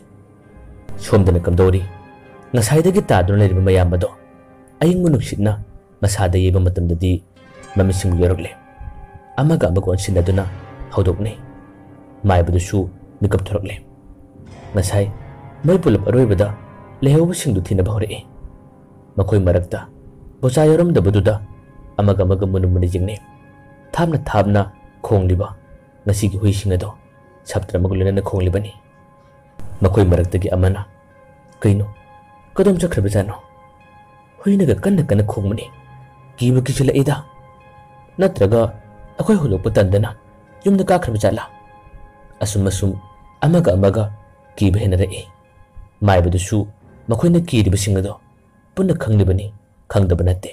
ꯁꯣꯝꯗꯅ ꯀꯝꯗꯧꯔꯤ? ꯉꯁꯥꯏꯗꯒꯤ ꯇꯥꯗꯨꯅ ꯂꯩꯔꯤꯕ ꯃꯌꯥꯝ ꯑꯗꯣ ꯑꯏꯪꯕ ꯅꯨꯡꯁꯤꯠꯅ ꯃꯁꯥꯗ ꯌꯩꯕ ꯃꯇꯝꯗꯗꯤ ꯃꯃꯤꯠꯁꯤꯡꯕꯨ ꯌꯧꯔꯛꯂꯦ꯫ ꯑꯃꯒ ꯑꯃꯒ ꯑꯣꯟꯁꯤꯟꯅꯗꯨꯅ ꯍꯧꯗꯣꯛꯅꯩ꯫ ꯃꯥꯏꯕꯗꯨꯁꯨ ꯃꯤꯀꯞ ꯊꯣꯔꯛꯂꯦ꯫ ꯉꯁꯥꯏ ꯃꯣꯏ ꯄꯨꯂꯞ ꯑꯔꯣꯏꯕꯗ ꯂꯩꯍꯧꯕꯁꯤꯡꯗꯨ ꯊꯤꯅꯕ ꯍꯧꯔꯛꯏ꯫ ꯃꯈꯣꯏ ꯃꯔꯛꯇ ꯕꯣꯆꯥ ꯌꯥꯎꯔꯝꯗꯕꯗꯨꯗ ꯑꯃꯒ ꯑꯃꯒ ꯃꯨꯟꯅ ꯃꯨꯟꯅ ꯌꯦꯡꯅꯩ꯫ ꯊꯥꯞꯅ ꯊꯥꯞꯅ ꯈꯣꯡꯂꯤꯕ ꯉꯁꯤꯒꯤ ꯍꯨꯏꯁꯤꯡ ꯑꯗꯣ ꯁꯞꯇ꯭ꯔ ꯑꯃꯒ ꯂꯣꯏꯅꯅ ꯈꯣꯡꯂꯤꯕꯅꯤ꯫ ꯃꯈꯣꯏ ꯃꯔꯛꯇꯒꯤ ꯑꯃꯅ, "ꯀꯩꯅꯣ? ꯀꯗꯣꯝ ꯆꯠꯈ꯭ꯔꯕꯖꯥꯠꯅꯣ? ꯍꯨꯏꯅꯒ ꯀꯟꯅ ꯀꯟꯅ ꯈꯣꯡꯕꯅꯤ꯫ ꯀꯤꯕꯨ ꯀꯤꯁꯤꯜꯂꯛꯏꯗ꯫ ꯅꯠꯇ꯭ꯔꯒ ꯑꯩꯈꯣꯏ ꯍꯧꯗꯣꯛꯄ ꯇꯟꯗꯅ ꯌꯨꯝꯗ ꯀꯥꯈ꯭ꯔꯕ ꯖꯥꯠꯂꯥ?" ꯑꯁꯨꯝ ꯑꯁꯨꯝ ꯑꯃꯒ ꯑꯃꯒ ꯀꯤꯕ ꯍꯦꯟꯅꯔꯛꯏ꯫ ꯃꯥꯏꯕꯗꯨꯁꯨ ꯃꯈꯣꯏꯅ ꯀꯤꯔꯤꯕꯁꯤꯡ ꯑꯗꯣ ꯄꯨꯟꯅ ꯈꯪꯂꯤꯕꯅꯤ, ꯈꯪꯗꯕ ꯅꯠꯇꯦ꯫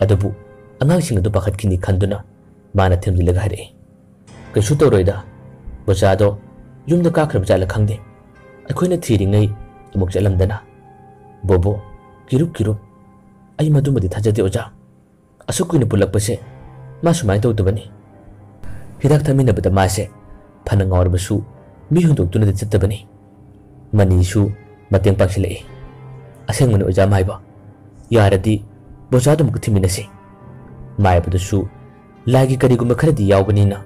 ꯑꯗꯨꯕꯨ ꯑꯉꯥꯡꯁꯤꯡ ꯑꯗꯨ ꯄꯥꯈꯠꯈꯤꯅꯤ ꯈꯟꯗꯨꯅ ꯃꯥꯅ ꯊꯦꯝꯖꯤꯜꯂꯒ ꯍꯥꯏꯔꯛꯏ, "ꯀꯩꯁꯨ ꯇꯧꯔꯣꯏꯗ, ꯕꯣꯆꯥꯗꯣ ꯌꯨꯝꯗ ꯀꯥꯈ꯭ꯔꯕ ꯖꯥꯠꯂ ꯈꯪꯗꯦ꯫ ꯑꯩꯈꯣꯏꯅ ꯊꯤꯔꯤꯉꯩ ꯑꯃꯨꯛ ꯆꯠꯂꯝꯗꯅ꯫" "ꯕꯣꯕꯣ, ꯀꯤꯔꯨꯞ ꯀꯤꯔꯨꯞ, ꯑꯩ ꯃꯗꯨꯃꯗꯤ ꯊꯥꯖꯗꯦ ꯑꯣꯖꯥ꯫ ꯑꯁꯨꯛ ꯀꯨꯏꯅ ꯄꯨꯜꯂꯛꯄꯁꯦ ꯃꯥ ꯁꯨꯃꯥꯏꯅ ꯇꯧꯗꯕꯅꯤ꯫ ꯍꯤꯗꯥꯛ ꯊꯛꯃꯤꯟꯅꯕꯗ ꯃꯥꯁꯦ ꯐꯅ ꯉꯥꯎꯔꯕꯁꯨ ꯃꯤ ꯍꯨꯟꯗꯣꯛꯇꯨꯅꯗꯤ ꯆꯠꯇꯕꯅꯤ꯫" ꯃꯅꯤꯁꯨ ꯃꯇꯦꯡ ꯄꯥꯡꯁꯤꯜꯂꯛꯏ꯫ "ꯑꯁꯦꯡꯕꯅꯤ ꯑꯣꯖꯥ ꯃꯥꯏꯕ, "ꯌꯥꯔꯗꯤ ꯕꯣꯆꯥꯗꯨ ꯑꯃꯨꯛꯀ ꯊꯤꯃꯤꯟꯅꯁꯤ꯫" ꯃꯥꯏꯕꯗꯨꯁꯨ ꯂꯥꯏꯒꯤ ꯀꯔꯤꯒꯨꯝꯕ ꯈꯔꯗꯤ ꯌꯥꯎꯕꯅꯤꯅ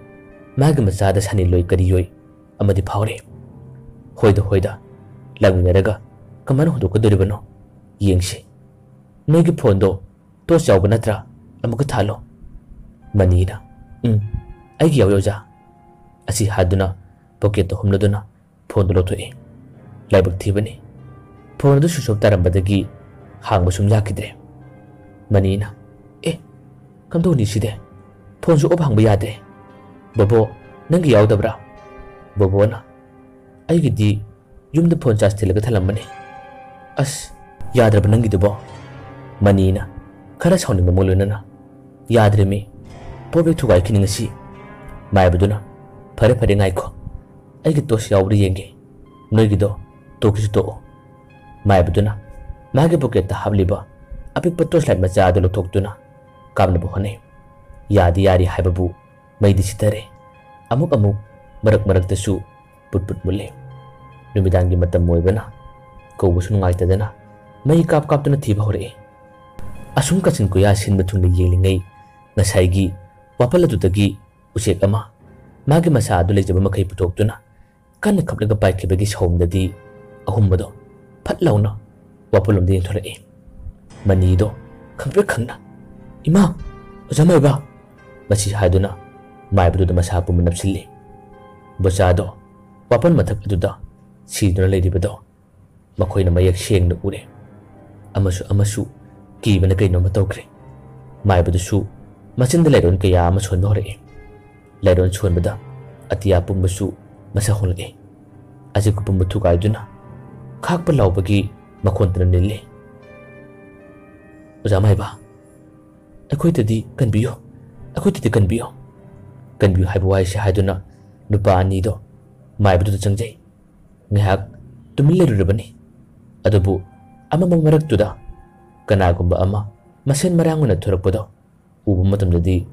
ꯃꯥꯒꯤ ꯃꯆꯥꯗ ꯁꯥꯅꯤꯜꯂꯣꯏ ꯀꯔꯤꯌꯣꯏ ꯑꯃꯗꯤ ꯐꯥꯎꯔꯦ꯫ "ꯍꯣꯏꯗ, ꯍꯣꯏꯗ, ꯂꯥꯛꯃꯤꯟꯅꯔꯒ ꯀꯃꯥꯏꯅ ꯍꯨꯟꯗꯣꯛꯀꯗꯣꯔꯤꯕꯅꯣ? ꯌꯦꯡꯁꯤ꯫ ꯅꯣꯏꯒꯤ ꯐꯣꯟꯗꯣ ꯇꯣꯔꯆ ꯌꯥꯎꯕ ꯅꯠꯇ꯭ꯔꯥ? ꯑꯃꯨꯛꯀ ꯊꯥꯜꯂꯣ꯫" ꯃꯅꯤꯅ, "ꯎꯝ, ꯑꯩꯒꯤ ꯌꯥꯎꯏ, ꯑꯣꯖꯥ꯫" ꯑꯁꯤ ꯍꯥꯏꯗꯨꯅ ꯄꯣꯀꯦꯠꯇ ꯍꯨꯝꯂꯗꯨꯅ ꯐꯣꯟꯗꯨ ꯂꯧꯊꯣꯛꯏ꯫ ꯂꯥꯏꯕꯛ ꯊꯤꯕꯅꯤ, ꯐꯣꯟ ꯑꯗꯨ ꯁ꯭ꯋꯤꯆ ꯑꯣꯐ ꯇꯥꯔꯝꯕꯗꯒꯤ ꯍꯥꯡꯕ ꯁꯨꯝ ꯌꯥꯈꯤꯗ꯭ꯔꯦ꯫ ꯃꯅꯤꯅ, "ꯑꯦ, ꯀꯝꯗꯧꯅꯤ ꯁꯤꯗꯤ? ꯐꯣꯟꯁꯨ ꯑꯣꯐ ꯍꯥꯡꯕ ꯌꯥꯗꯦ꯫ ꯕꯣꯕꯣ, ꯅꯪꯒꯤ ꯌꯥꯎꯗꯕ꯭ꯔꯥ?" ꯕꯣꯕꯣꯅ, "ꯑꯩꯒꯤꯗꯤ ꯌꯨꯝꯗ ꯐꯣꯟ ꯆꯥꯔꯖ ꯊꯤꯜꯂꯒ ꯊꯜꯂꯝꯕꯅꯤ꯫" "ꯑꯁ, ꯌꯥꯗ꯭ꯔꯕ ꯅꯪꯒꯤꯗꯨꯕꯣ?" ꯃꯅꯤꯅ ꯈꯔ ꯁꯥꯎꯅꯤꯡꯕ ꯑꯃꯒ ꯂꯣꯏꯅꯅ, "ꯌꯥꯗ꯭ꯔꯦꯃꯤ, ꯄꯣꯠ ꯂꯣꯏ ꯊꯨꯒꯥꯏꯈꯤꯅꯤ ꯉꯁꯤ꯫" ꯃꯥꯏꯕꯗꯨꯅ, "ꯐꯔꯦ, ꯐꯔꯦ, ꯉꯥꯏꯈꯣ, ꯑꯩꯒꯤ ꯇꯣꯔꯆ ꯌꯥꯎꯕ꯭ꯔꯥ ꯌꯦꯡꯒꯦ꯫ ꯅꯣꯏꯒꯤꯗꯣ ꯇꯣꯛꯀꯤꯁꯨ ꯇꯣꯛꯑꯣ꯫" ꯃꯥꯏꯕꯗꯨꯅ ꯃꯥꯒꯤ ꯄꯣꯀꯦꯠꯇ ꯍꯥꯞꯂꯤꯕ ꯑꯄꯤꯛꯄ ꯇꯣꯔꯆ ꯂꯥꯏꯠ ꯃꯆꯥ ꯑꯗꯨ ꯂꯧꯊꯣꯛꯇꯨꯅ ꯀꯥꯞꯅꯕ ꯍꯣꯠꯅꯩ꯫ ꯌꯥꯗꯤ ꯌꯥꯔꯤ ꯍꯥꯏꯕꯕꯨ ꯃꯩꯗꯤ ꯁꯤꯊꯔꯦ꯫ ꯑꯃꯨꯛ ꯑꯃꯨꯛ ꯃꯔꯛ ꯃꯔꯛꯇꯁꯨ ꯄꯨꯠ ꯄꯨꯠ ꯃꯨꯠꯂꯤ꯫ ꯅꯨꯃꯤꯗꯥꯡꯒꯤ ꯃꯇꯝ ꯑꯣꯏꯕꯅ ꯀꯧꯕꯁꯨ ꯅꯨꯡꯉꯥꯏꯇꯗꯅ ꯃꯩ ꯀꯥꯞ ꯀꯥꯞꯇꯨꯅ ꯊꯤꯕ ꯍꯧꯔꯛꯏ꯫ ꯑꯁꯨꯝ ꯀꯥꯆꯤꯟ ꯀꯣꯏꯌꯥ ꯁꯤꯟꯕ ꯊꯨꯡꯅ ꯌꯦꯡꯂꯤꯉꯩ ꯉꯁꯥꯏꯒꯤ ꯋꯥꯄꯜ ꯑꯗꯨꯗꯒꯤ ꯎꯆꯦꯛ ꯑꯃ ꯃꯥꯒꯤ ꯃꯁꯥ ꯑꯗꯨ ꯂꯩꯖꯕ ꯃꯈꯩ ꯄꯨꯊꯣꯛꯇꯨꯅ ꯀꯟꯅ ꯈꯞꯂꯒ ꯄꯥꯏꯈꯤꯕꯒꯤ ꯁꯥꯎꯝꯗꯗꯤ ꯑꯍꯨꯝꯕꯗꯣ ꯐꯠ ꯂꯥꯎꯅ ꯋꯥꯄꯜꯂꯣꯝꯗ ꯌꯦꯡꯊꯣꯔꯛꯏ꯫ ꯃꯅꯤꯗꯣ ꯈꯪꯄ꯭ꯔꯦꯛ ꯈꯪꯅ, "ꯏꯃꯥ! ꯑꯣꯖꯥ ꯃꯥꯏꯕ!" ꯃꯁꯤ ꯍꯥꯏꯗꯨꯅ ꯃꯥꯏꯕꯗꯨꯗ ꯃꯁꯥ ꯄꯨꯝꯕ ꯅꯞꯁꯤꯜꯂꯤ꯫ ꯕꯣꯆꯥꯗꯣ ꯋꯥꯄꯜ ꯃꯊꯛ ꯑꯗꯨꯗ ꯁꯤꯗꯨꯅ ꯂꯩꯔꯤꯕꯗꯣ ꯃꯈꯣꯏꯅ ꯃꯌꯦꯛ ꯁꯦꯡꯅ ꯎꯔꯦ꯫ ꯑꯃꯁꯨ ꯑꯃꯁꯨ ꯀꯤꯕꯅ ꯀꯩꯅꯣꯝꯃ ꯇꯧꯈ꯭ꯔꯦ꯫ ꯃꯥꯏꯕꯗꯨꯁꯨ ꯃꯆꯤꯟꯗ ꯂꯥꯏꯔꯣꯟ ꯀꯌꯥ ꯑꯃ ꯁꯣꯟꯕ ꯍꯧꯔꯛꯏ꯫ ꯂꯥꯏꯔꯣꯟ ꯁꯣꯟꯕꯗ ꯑꯇꯤꯌꯥ ꯄꯨꯝꯕꯁꯨ ꯃꯁꯛ ꯍꯣꯡꯂꯛꯏ꯫ ꯑꯖꯤꯛ ꯄꯨꯝꯕ ꯊꯨꯒꯥꯏꯗꯨꯅ ꯈꯥꯛꯄ ꯂꯥꯎꯕꯒꯤ ꯃꯈꯣꯟꯇꯅ ꯅꯤꯜꯂꯤ꯫ "ꯑꯣꯖꯥ ꯃꯥꯏꯕ, ꯑꯩꯈꯣꯏꯗꯗꯤ ꯀꯟꯕꯤꯌꯨ, ꯑꯩꯈꯣꯏꯗꯗꯤ ꯀꯟꯕꯤꯌꯨ, ꯀꯟꯕꯤꯌꯨ" ꯍꯥꯏꯕ ꯋꯥꯍꯩꯁꯤ ꯍꯥꯏꯗꯨꯅ ꯅꯨꯄꯥ ꯑꯅꯤꯗꯣ ꯃꯥꯏꯕꯗꯨꯗ ꯆꯪꯖꯩ꯫ ꯉꯥꯏꯍꯥꯛ ꯇꯨꯃꯤꯟ ꯂꯩꯔꯨꯔꯕꯅꯤ꯫ ꯑꯗꯨꯕꯨ ꯑꯃꯝꯕ ꯃꯔꯛꯇꯨꯗ ꯀꯅꯥꯒꯨꯝꯕ ꯑꯃ ꯃꯁꯦꯟ ꯃꯔꯥꯡ ꯑꯣꯏꯅ ꯊꯣꯔꯛꯄꯗꯣ ꯎꯕ ꯃꯇꯝꯗꯗꯤ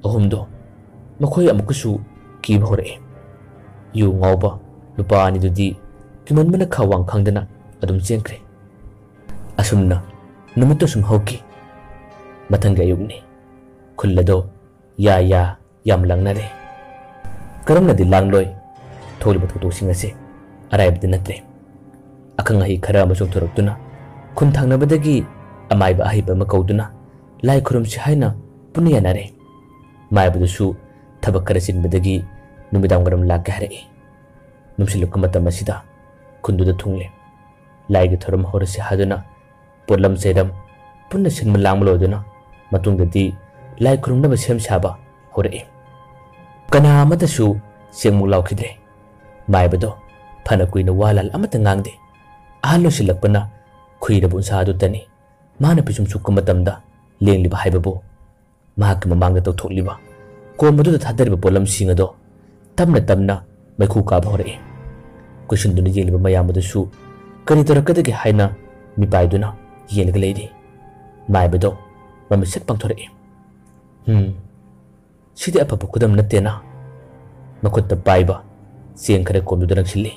ꯑꯍꯨꯝꯗꯣ ꯃꯈꯣꯏ ꯑꯃꯨꯛꯀꯁꯨ ꯀꯤꯕ ꯍꯧꯔꯛꯑꯦ꯫ ꯌꯨ ꯉꯥꯎꯕ ꯅꯨꯄꯥ ꯑꯅꯤꯗꯨꯗꯤ ꯀꯤꯃꯟꯕꯅ ꯈꯥ ꯋꯥꯡ ꯈꯪꯗꯅ ꯑꯗꯨꯝ ꯆꯦꯟꯈ꯭ꯔꯦ꯫ ꯑꯁꯨꯝꯅ ꯅꯨꯃꯤꯠꯇꯨ ꯁꯨꯝ ꯍꯧꯈꯤ꯫ ꯃꯊꯪꯒꯤ ꯑꯌꯨꯛꯅꯤ꯫ ꯈꯨꯜ ꯑꯗꯣ ꯌꯥ ꯌꯥ ꯌꯥꯝ ꯂꯥꯡꯅꯔꯦ꯫ ꯀꯔꯝꯅꯗꯤ ꯂꯥꯡꯂꯣꯏ? ꯊꯣꯛꯂꯤꯕ ꯊꯧꯗꯣꯛꯁꯤꯡ ꯑꯁꯤ ꯑꯔꯥꯏꯕꯗꯤ ꯅꯠꯇ꯭ꯔꯦ꯫ ꯑꯈꯪ ꯑꯍꯩ ꯈꯔ ꯑꯃꯁꯨ ꯊꯣꯔꯛꯇꯨꯅ ꯈꯨꯟ ꯊꯪꯅꯕꯗꯒꯤ ꯑꯃꯥꯏꯕ ꯑꯍꯩꯕ ꯑꯃ ꯀꯧꯗꯨꯅ ꯂꯥꯏ ꯈꯨꯔꯨꯝꯁꯤ ꯍꯥꯏꯅ ꯄꯨꯟꯅ ꯌꯥꯅꯔꯦ꯫ ꯃꯥꯏꯕꯗꯨꯁꯨ ꯊꯕꯛ ꯈꯔ ꯆꯤꯟꯕꯗꯒꯤ ꯅꯨꯃꯤꯗꯥꯡ ꯋꯥꯏꯔꯝ ꯂꯥꯛꯀꯦ ꯍꯥꯏꯔꯛꯏ꯫ ꯃꯝꯁꯤꯜꯂꯛꯄ ꯃꯇꯝ ꯑꯁꯤꯗ ꯈꯨꯟꯗꯨꯗ ꯊꯨꯡꯂꯦ꯫ ꯂꯥꯏꯒꯤ ꯊꯧꯔꯝ ꯍꯧꯔꯁꯤ ꯍꯥꯏꯗꯨꯅ ꯄꯣꯠꯂꯝ ꯆꯩꯔꯝ ꯄꯨꯟꯅ ꯁꯤꯟꯕ ꯂꯥꯡꯕ ꯂꯣꯏꯗꯨꯅ ꯃꯇꯨꯡꯗꯗꯤ ꯂꯥꯏ ꯈꯨꯔꯨꯝꯅꯕ ꯁꯦꯝ ꯁꯥꯕ ꯍꯧꯔꯛꯏ꯫ ꯀꯅꯥ ꯑꯃꯠꯇꯁꯨ ꯆꯦꯡꯃꯨꯛ ꯂꯥꯎꯈꯤꯗ꯭ꯔꯦ꯫ ꯃꯥꯏꯕꯗꯣ ꯐꯅ ꯀꯨꯏꯅ ꯋꯥ ꯂꯥꯜ ꯑꯃꯠꯇ ꯉꯥꯡꯗꯦ꯫ ꯑꯍꯜ ꯑꯣꯏꯁꯤꯜꯂꯛꯄꯅ ꯈꯨꯏꯔꯕ ꯎꯟꯁꯥ ꯑꯗꯨꯇꯅꯤ ꯃꯥꯅ ꯄꯤꯁꯨꯝ ꯁꯨꯛꯄ ꯃꯇꯝꯗ ꯂꯦꯡꯂꯤꯕ ꯍꯥꯏꯕꯕꯨ꯫ ꯃꯍꯥꯛꯀꯤ ꯃꯃꯥꯡꯗ ꯇꯧꯊꯣꯛꯂꯤꯕ ꯀꯣꯝ ꯑꯗꯨꯗ ꯊꯥꯗꯔꯤꯕ ꯄꯣꯠꯂꯝꯁꯤꯡ ꯑꯗꯣ ꯇꯞꯅ ꯇꯞꯅ ꯃꯩꯈꯨ ꯀꯥꯕ ꯍꯧꯔꯛꯏ꯫ ꯀꯣꯏꯁꯤꯟꯗꯨꯅ ꯌꯦꯡꯂꯤꯕ ꯃꯌꯥꯝ ꯑꯗꯨꯁꯨ ꯀꯔꯤ ꯇꯧꯔꯛꯀꯗꯒꯦ ꯍꯥꯏꯅ ꯃꯤꯄꯥꯏꯗꯨꯅ ꯌꯦꯡꯂꯒ ꯂꯩꯔꯤ꯫ ꯃꯥꯏꯕꯗꯣ ꯃꯃꯤꯠ ꯁꯠ ꯄꯥꯡꯊꯣꯔꯛꯏ꯫ "ꯍꯝ, ꯁꯤꯗꯤ ꯑꯐꯕ ꯈꯨꯗꯝ ꯅꯠꯇꯦꯅ?" ꯃꯈꯨꯠꯇ ꯄꯥꯏꯕ ꯆꯦꯡ ꯈꯔ ꯀꯣꯝꯗꯨꯗ ꯅꯛꯁꯤꯜꯂꯤ꯫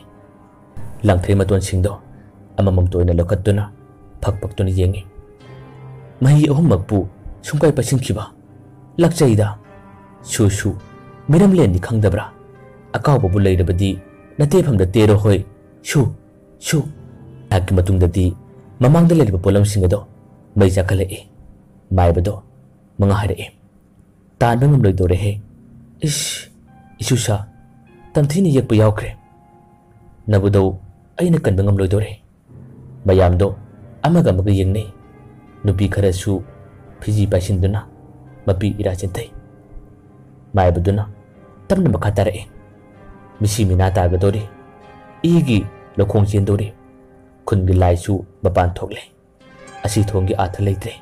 ꯂꯥꯡꯊ꯭ꯔꯩ ꯃꯇꯣꯟꯁꯤꯡꯗꯣ ꯑꯃꯃꯝꯇ ꯑꯣꯏꯅ ꯂꯧꯈꯠꯇꯨꯅ ꯐꯛ ꯐꯛꯇꯨꯅ ꯌꯦꯡꯉꯤ꯫ ꯃꯍꯤ ꯑꯍꯨꯝꯃꯛꯄꯨ ꯁꯨꯡꯄꯥꯏ ꯄꯥꯏꯁꯤꯟꯈꯤꯕ꯫ ꯂꯥꯛꯆꯩꯗ꯫ "ꯁꯨ ꯁꯨ, ꯃꯤꯔꯝꯂꯦꯟꯗꯤ ꯈꯪꯗꯕ꯭ꯔꯥ? ꯑꯀꯥꯎꯕꯕꯨ ꯂꯩꯔꯕꯗꯤ ꯅꯇꯦꯐꯝꯗ ꯇꯦꯔꯣ ꯍꯣꯏ꯫ ꯁꯨ, ꯁꯨ!" ꯉꯥꯏꯍꯥꯛꯀꯤ ꯃꯇꯨꯡꯗꯗꯤ ꯃꯃꯥꯡꯗ ꯂꯩꯔꯤꯕ ꯄꯣꯠꯂꯝꯁꯤꯡ ꯑꯗꯣ ꯃꯩ ꯆꯥꯛꯈꯠꯂꯛꯏ꯫ ꯃꯥꯏꯕꯗꯣ ꯃꯉꯥ ꯍꯥꯏꯔꯛꯏ꯫ "ꯇꯥꯟꯕ ꯉꯝꯂꯣꯏꯗꯧꯔꯦꯍꯦ꯫ ꯏꯁ, ꯏꯁꯨꯁꯥ, ꯇꯝꯊꯤꯅ ꯌꯦꯛꯄ ꯌꯥꯎꯈ꯭ꯔꯦ꯫ ꯅꯕꯨꯗꯧ ꯑꯩꯅ ꯀꯟꯕ ꯉꯝꯂꯣꯏꯗꯧꯔꯦ꯫" ꯃꯌꯥꯝꯗꯣ ꯑꯃꯒ ꯑꯃꯒ ꯌꯦꯡꯅꯩ꯫ ꯅꯨꯄꯤ ꯈꯔꯁꯨ ꯐꯤꯖꯤ ꯄꯥꯏꯁꯤꯟꯗꯨꯅ ꯃꯄꯤ ꯏꯔꯥ ꯆꯦꯟꯊꯩ꯫ ꯃꯥꯏꯕꯗꯨꯅ ꯇꯞꯅ ꯃꯈꯥ ꯇꯥꯔꯛꯏ꯫ "ꯃꯤꯁꯤ ꯃꯤꯅꯥ ꯇꯥꯒꯗꯧꯔꯤ꯫ ꯏꯒꯤ ꯂꯧꯈꯣꯡ ꯆꯦꯟꯗꯧꯔꯤ꯫ ꯈꯨꯟꯒꯤ ꯂꯥꯏꯁꯨ ꯃꯄꯥꯟ ꯊꯣꯛꯂꯦ꯫ ꯑꯁꯤ ꯊꯣꯡꯒꯤ ꯑꯥꯊ ꯂꯩꯇ꯭ꯔꯦ꯫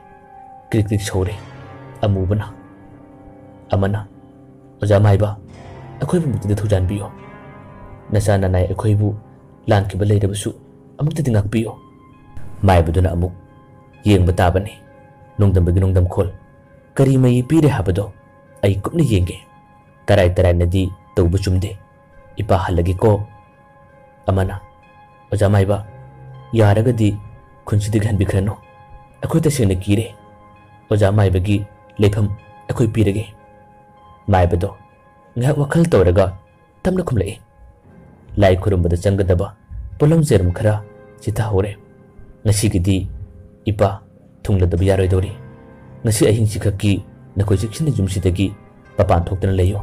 ꯀ꯭ꯔꯤꯛ ꯀ꯭ꯔꯤꯛ ꯁꯧꯔꯦ꯫" ꯑꯃꯨꯕꯅ꯫ ꯑꯃꯅ, "ꯑꯣꯖꯥ ꯃꯥꯏꯕ, ꯑꯩꯈꯣꯏꯕꯨ ꯃꯨꯛꯇꯗ ꯊꯧꯖꯥꯟꯕꯤꯌꯨ꯫ ꯅꯆꯥ ꯅꯅꯥꯏ ꯑꯩꯈꯣꯏꯕꯨ ꯂꯥꯟꯈꯤꯕ ꯂꯩꯔꯕꯁꯨ ꯑꯃꯨꯛꯇꯗꯤ ꯉꯥꯛꯄꯤꯌꯨ꯫" ꯃꯥꯏꯕꯗꯨꯅ ꯑꯃꯨꯛ, "ꯌꯦꯡꯕ ꯇꯥꯕꯅꯤ꯫ ꯅꯣꯡꯗꯝꯕꯒꯤ ꯅꯣꯡꯗꯝꯈꯣꯜ ꯀꯔꯤ ꯃꯌꯦꯛ ꯄꯤꯔꯦ ꯍꯥꯏꯕꯗꯣ ꯑꯩ ꯀꯨꯞꯅ ꯌꯦꯡꯒꯦ꯫ ꯇꯔꯥꯏ ꯇꯔꯥꯏꯅꯗꯤ ꯇꯧꯕ ꯆꯨꯝꯗꯦ꯫ ꯏꯄꯥ ꯍꯜꯂꯒꯦꯀꯣ꯫" ꯑꯃꯅ, "ꯑꯣꯖꯥ ꯃꯥꯏꯕ, ꯌꯥꯔꯒꯗꯤ ꯈꯨꯟꯁꯤꯗꯒꯤ ꯍꯟꯕꯤꯈ꯭ꯔꯅꯨ꯫ ꯑꯩꯈꯣꯏ ꯇꯁꯦꯡꯅ ꯀꯤꯔꯦ꯫ ꯑꯣꯖꯥ ꯃꯥꯏꯕꯒꯤ ꯂꯩꯐꯝ ꯑꯩꯈꯣꯏ ꯄꯤꯔꯒꯦ꯫ ꯃꯥꯏꯕꯗꯣ ꯉꯥꯏꯍꯥꯛ ꯋꯥꯈꯜ ꯇꯧꯔꯒ ꯇꯞꯅ ꯈꯨꯝꯂꯛꯏ꯫ ꯂꯥꯏ ꯈꯨꯔꯨꯝꯕꯗ ꯆꯪꯒꯗꯕ ꯄꯣꯠꯂꯝ ꯆꯩꯔꯝ ꯈꯔ ꯆꯤꯊꯍꯧꯔꯦ꯫ ꯉꯁꯤꯒꯤꯗꯤ ꯏꯄꯥ ꯊꯨꯡꯂꯗꯕ ꯌꯥꯔꯣꯏꯗꯧꯔꯤ꯫ ꯉꯁꯤ ꯑꯍꯤꯡꯁꯤꯈꯛꯀꯤ ꯅꯈꯣꯏ ꯆꯦꯛꯁꯤꯟꯅ ꯌꯨꯝꯁꯤꯗꯒꯤ ꯃꯄꯥꯟ ꯊꯣꯛꯇꯅ ꯂꯩꯌꯨ꯫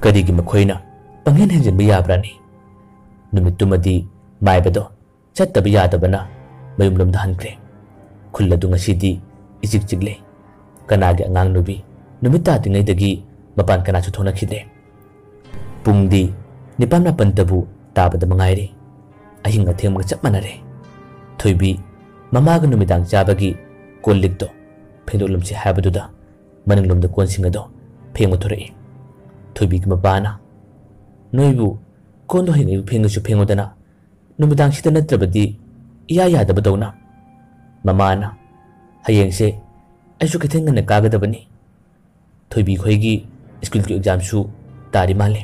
ꯀꯔꯤꯒꯤ ꯃꯈꯣꯏꯅ ꯄꯪꯍꯦꯟ ꯍꯦꯟꯖꯤꯟꯕ ꯌꯥꯕ꯭ꯔꯥꯅꯤ? ꯅꯨꯃꯤꯠꯇꯨꯃꯗꯤ ꯃꯥꯏꯕꯗꯣ ꯆꯠꯇꯕ ꯌꯥꯗꯕꯅ ꯃꯌꯨꯝꯂꯣꯝꯗ ꯍꯟꯈ꯭ꯔꯦ꯫ ꯈꯨꯜ ꯑꯗꯨ ꯉꯁꯤꯗꯤ ꯏꯆꯤꯛ ꯆꯤꯛꯂꯦ꯫ ꯀꯅꯥꯒꯤ ꯑꯉꯥꯡ ꯅꯨꯕꯤ? ꯅꯨꯃꯤꯠ ꯇꯥꯗ꯭ꯔꯤꯉꯩꯗꯒꯤ ꯃꯄꯥꯟ ꯀꯅꯥꯁꯨ ꯊꯣꯛꯅꯈꯤꯗ꯭ꯔꯦ꯫ ꯄꯨꯡꯗꯤ ꯅꯤꯄꯥꯜ ꯃꯥꯄꯜꯇꯕꯨ ꯇꯥꯕꯗ ꯃꯉꯥꯏꯔꯦ꯫ ꯑꯍꯤꯡ ꯑꯊꯦꯡꯕꯒ ꯆꯞ ꯃꯥꯟꯅꯔꯦ꯫ ꯊꯣꯏꯕꯤ ꯃꯃꯥꯒ ꯅꯨꯃꯤꯗꯥꯡ ꯆꯥꯕꯒꯤ ꯀꯣꯜ ꯂꯤꯛꯇꯣ ꯐꯦꯡꯗꯣꯛꯂꯝꯁꯤ ꯍꯥꯏꯕꯗꯨꯗ ꯃꯅꯤꯡꯂꯣꯝꯗ ꯀꯣꯟꯁꯤꯡ ꯑꯗꯣ ꯐꯦꯡꯕ ꯊꯣꯔꯛꯏ꯫ ꯊꯣꯏꯕꯤꯒꯤ ꯃꯄꯥꯅ, "ꯅꯣꯏꯕꯨ ꯀꯣꯟꯗꯣ ꯍꯌꯦꯡ ꯑꯌꯨꯛ ꯐꯦꯡꯉꯁꯨ ꯐꯦꯡꯉꯨꯗꯅ, ꯅꯨꯃꯤꯗꯥꯡꯁꯤꯗ ꯅꯠꯇ꯭ꯔꯕꯗꯤ ꯏꯌꯥ ꯌꯥꯗꯕꯗꯧꯅ꯫" ꯃꯃꯥꯅ, "ꯍꯌꯦꯡꯁꯦ ꯑꯩꯁꯨ ꯀꯩꯊꯦꯜ ꯉꯟꯅ ꯀꯥꯒꯗꯕꯅꯤ꯫ ꯊꯣꯏꯕꯤ ꯈꯣꯏꯒꯤ ꯁ꯭ꯀꯨꯜꯒꯤ ꯑꯦꯛꯖꯥꯝꯁꯨ ꯇꯥꯔꯤ ꯃꯥꯜꯂꯦ꯫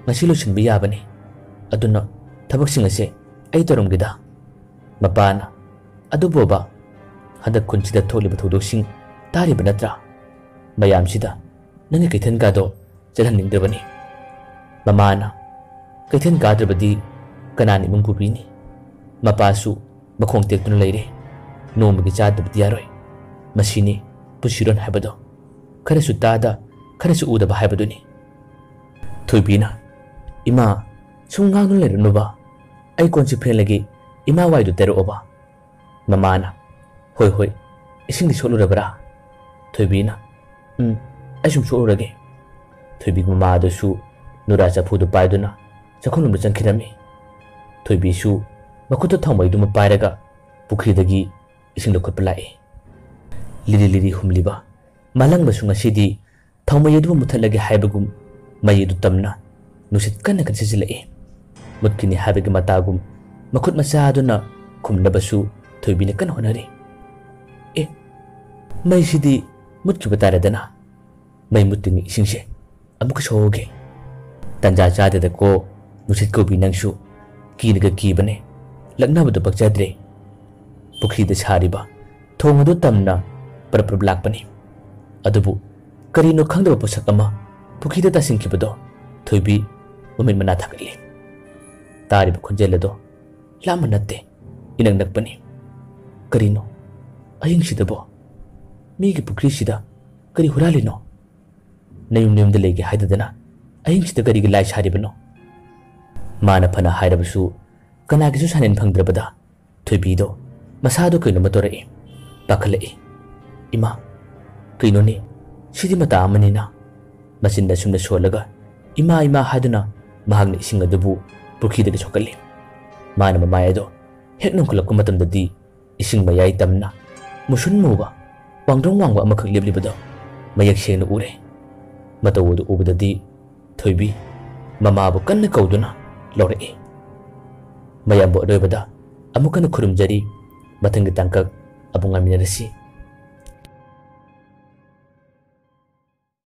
ꯉꯁꯤ ꯂꯣꯏꯁꯤꯟꯕ ꯌꯥꯕꯅꯤ꯫ ꯑꯗꯨꯅ ꯊꯕꯛꯁꯤꯡ ꯑꯁꯦ ꯑꯩ ꯇꯧꯔꯝꯒꯦꯗ꯫" ꯃꯄꯥꯅ, "ꯑꯗꯨꯕꯣꯕ, ꯍꯟꯗꯛ ꯈꯨꯟꯁꯤꯗ ꯊꯣꯛꯂꯤꯕ ꯊꯧꯗꯣꯛꯁꯤꯡ ꯇꯥꯔꯤꯕ ꯅꯠꯇ꯭ꯔꯥ? ꯃꯌꯥꯝꯁꯤꯗ ꯅꯪꯒꯤ ꯀꯩꯊꯦꯜ ꯀꯥꯗꯣ ꯆꯠꯍꯟꯅꯤꯡꯗ꯭ꯔꯕꯅꯤ꯫" ꯃꯃꯥꯅ, "ꯀꯩꯊꯦꯜ ꯀꯥꯗ꯭ꯔꯕꯗꯤ ꯀꯅꯥꯅ ꯏꯃꯨꯡ ꯄꯨꯕꯤꯅꯤ? ꯃꯄꯥꯁꯨ ꯃꯈꯣꯡ ꯇꯦꯛꯇꯨꯅ ꯂꯩꯔꯦ꯫ ꯅꯣꯡꯃꯒꯤ ꯆꯥꯗꯕꯗꯤ ꯌꯥꯔꯣꯏ꯫ ꯃꯁꯤꯅꯤ ꯄꯨꯟꯁꯤꯔꯣꯟ ꯍꯥꯏꯕꯗꯣ꯫ ꯈꯔꯁꯨ ꯇꯥꯗ, ꯈꯔꯁꯨ ꯎꯗꯕ ꯍꯥꯏꯕꯗꯨꯅꯤ꯫" ꯊꯣꯏꯕꯤꯅ, "ꯏꯃꯥ, ꯁꯨꯝ ꯉꯥꯡꯗꯨꯅ ꯂꯩꯔꯨꯅꯨꯕ꯫ ꯑꯩ ꯀꯣꯟꯁꯤ ꯐꯦꯡꯂꯒꯦ, ꯏꯃꯥ ꯋꯥꯏꯗꯨ ꯇꯩꯔꯛꯑꯣꯕ꯫" ꯃꯃꯥꯅ, "ꯍꯣꯏ, ꯍꯣꯏ, ꯏꯁꯤꯡꯗꯤ ꯁꯣꯠꯂꯨꯔꯕ꯭ꯔꯥ?" ꯊꯣꯏꯕꯤꯅ, "ꯎꯝ, ꯑꯩ ꯁꯨꯝ ꯁꯣꯠꯂꯨꯔꯒꯦ꯫" ꯊꯣꯏꯕꯤꯒꯤ ꯃꯃꯥ ꯑꯗꯨꯁꯨ ꯅꯨꯔꯥ ꯆꯐꯨꯗꯨ ꯄꯥꯏꯗꯨꯅ ꯆꯥꯛꯈꯨꯝꯂꯣꯝꯗ ꯆꯪꯈꯤꯔꯝꯃꯤ꯫ ꯊꯣꯏꯕꯤꯁꯨ ꯃꯈꯨꯠꯇ ꯊꯥꯎꯃꯩꯗꯨꯃ ꯄꯥꯏꯔꯒ ꯄꯨꯈ꯭ꯔꯤꯗꯒꯤ ꯏꯁꯤꯡ ꯂꯧꯈꯠꯄ ꯂꯥꯛꯏ꯫ ꯂꯤꯔꯤ ꯂꯤꯔꯤ ꯍꯨꯝꯂꯤꯕ ꯃꯥꯂꯪꯕꯁꯨ ꯉꯁꯤꯗꯤ ꯊꯥꯎꯃꯩ ꯑꯗꯨꯕꯨ ꯃꯨꯊꯠꯂꯒꯦ ꯍꯥꯏꯕꯒꯨꯝ ꯃꯩ ꯑꯗꯨ ꯇꯝꯅ ꯅꯨꯡꯁꯤꯠ ꯀꯟꯅ ꯀꯟꯅ ꯁꯤꯠꯆꯤꯜꯂꯛꯏ꯫ ꯃꯨꯠꯈꯤꯅꯤ ꯍꯥꯏꯕꯒꯤ ꯃꯇꯥꯒꯨꯝ ꯃꯈꯨꯠ ꯃꯆꯥ ꯑꯗꯨꯅ ꯈꯨꯝꯅꯕꯁꯨ ꯊꯣꯏꯕꯤꯅ ꯀꯟꯅ ꯍꯣꯠꯅꯔꯤ꯫ "ꯑꯦ, ꯃꯩꯁꯤꯗꯤ ꯃꯨꯠꯈꯤꯕ ꯇꯥꯔꯦꯗꯅ꯫ ꯃꯩ ꯃꯨꯠꯇ꯭ꯔꯤꯉꯩ ꯏꯁꯤꯡꯁꯦ ꯑꯃꯨꯛꯀ ꯁꯣꯛꯍꯧꯒꯦ꯫" "ꯇꯟꯖꯥ ꯆꯥꯗꯦꯗꯀꯣ ꯅꯨꯡꯁꯤꯠ ꯀꯧꯕꯤ ꯅꯪꯁꯨ, ꯀꯤꯅꯒ ꯀꯤꯕꯅꯦ, ꯂꯛꯅꯕꯗꯣ ꯄꯛꯆꯗ꯭ꯔꯦ꯫" ꯄꯨꯈ꯭ꯔꯤꯗ ꯁꯥꯔꯤꯕ ꯊꯣꯡ ꯑꯗꯨ ꯇꯝꯅ ꯄꯔꯞ ꯄꯔꯞ ꯂꯥꯛꯄꯅꯤ꯫ ꯑꯗꯨꯕꯨ ꯀꯔꯤꯅꯣ ꯈꯪꯗꯕ ꯄꯣꯠꯁꯛ ꯑꯃ ꯄꯨꯈ꯭ꯔꯤꯗ ꯇꯥꯁꯤꯟꯈꯤꯕꯗꯣ ꯊꯣꯏꯕꯤ ꯃꯃꯤꯠ ꯃꯅꯥ ꯊꯥꯡꯒꯠꯂꯤ꯫ ꯇꯥꯔꯤꯕ ꯈꯣꯟꯖꯦꯜ ꯑꯗꯣ ꯂꯥꯞꯅ ꯅꯠꯇꯦ, ꯏꯅꯛ ꯅꯛꯄꯅꯤ꯫ ꯀꯔꯤꯅꯣ ꯑꯍꯤꯡꯁꯤꯗꯕꯣ? ꯃꯤꯒꯤ ꯄꯨꯈ꯭ꯔꯤꯁꯤꯗ ꯀꯔꯤ ꯍꯨꯔꯥꯜꯂꯤꯅꯣ? ꯅꯌꯨꯝ ꯅꯌꯨꯝꯗ ꯂꯩꯒꯦ ꯍꯥꯏꯗꯗꯅ ꯑꯍꯤꯡꯁꯤꯗ ꯀꯔꯤꯒꯤ ꯂꯥꯏ ꯁꯥꯔꯤꯕꯅꯣ? ꯃꯥꯅ ꯐꯅ ꯍꯥꯏꯔꯕꯁꯨ ꯀꯅꯥꯒꯤꯁꯨ ꯁꯥꯅꯤꯟ ꯐꯪꯗ꯭ꯔꯕꯗ ꯊꯣꯏꯕꯤꯗꯣ ꯃꯁꯥꯗꯣ ꯀꯩꯅꯣꯝꯃ ꯇꯧꯔꯛꯏ, ꯄꯥꯈꯠꯂꯛꯏ꯫ "ꯏꯃꯥ, ꯀꯩꯅꯣꯅꯦ, ꯁꯤꯗꯤ ꯃꯇꯥ ꯑꯃꯅꯤꯅ?" ꯃꯆꯤꯟꯗ ꯁꯨꯝꯅ ꯁꯣꯜꯂꯒ "ꯏꯃꯥ, ꯏꯃꯥ" ꯍꯥꯏꯗꯨꯅ ꯃꯍꯥꯛꯅ ꯏꯁꯤꯡ ꯑꯗꯨꯕꯨ ꯄꯨꯈ꯭ꯔꯤꯗꯒꯤ ꯁꯣꯛꯀꯠꯂꯤ꯫ ꯃꯥꯅ ꯃꯃꯥꯏ ꯑꯗꯣ ꯍꯦꯛ ꯅꯣꯡꯈꯠꯂꯛꯄ ꯃꯇꯝꯗꯗꯤ ꯏꯁꯤꯡ ꯃꯌꯥꯏ ꯇꯝꯅ ꯃꯨꯁꯨꯟ ꯃꯨꯕ ꯋꯥꯡꯗ꯭ꯔꯣꯡ ꯋꯥꯡꯕ ꯑꯃꯈꯛ ꯂꯦꯞꯂꯤꯕꯗꯣ ꯃꯌꯦꯛ ꯁꯦꯡꯅ ꯎꯔꯦ꯫ ꯃꯇꯧ ꯑꯗꯨ ꯎꯕꯗꯗꯤ ꯊꯣꯏꯕꯤ ꯃꯃꯥꯕꯨ ꯀꯟꯅ ꯀꯧꯗꯨꯅ ꯂꯧꯔꯛꯏ꯫ "ꯃꯌꯥꯝꯕꯨ ꯑꯔꯣꯏꯕꯗ ꯑꯃꯨꯛ ꯍꯟꯅ ꯈꯨꯔꯨꯝꯖꯔꯤ꯫ ꯃꯊꯪꯒꯤ ꯇꯥꯡꯀꯛ ꯑꯃꯨꯛ ꯉꯥꯏꯃꯤꯟꯅꯔꯁꯤ"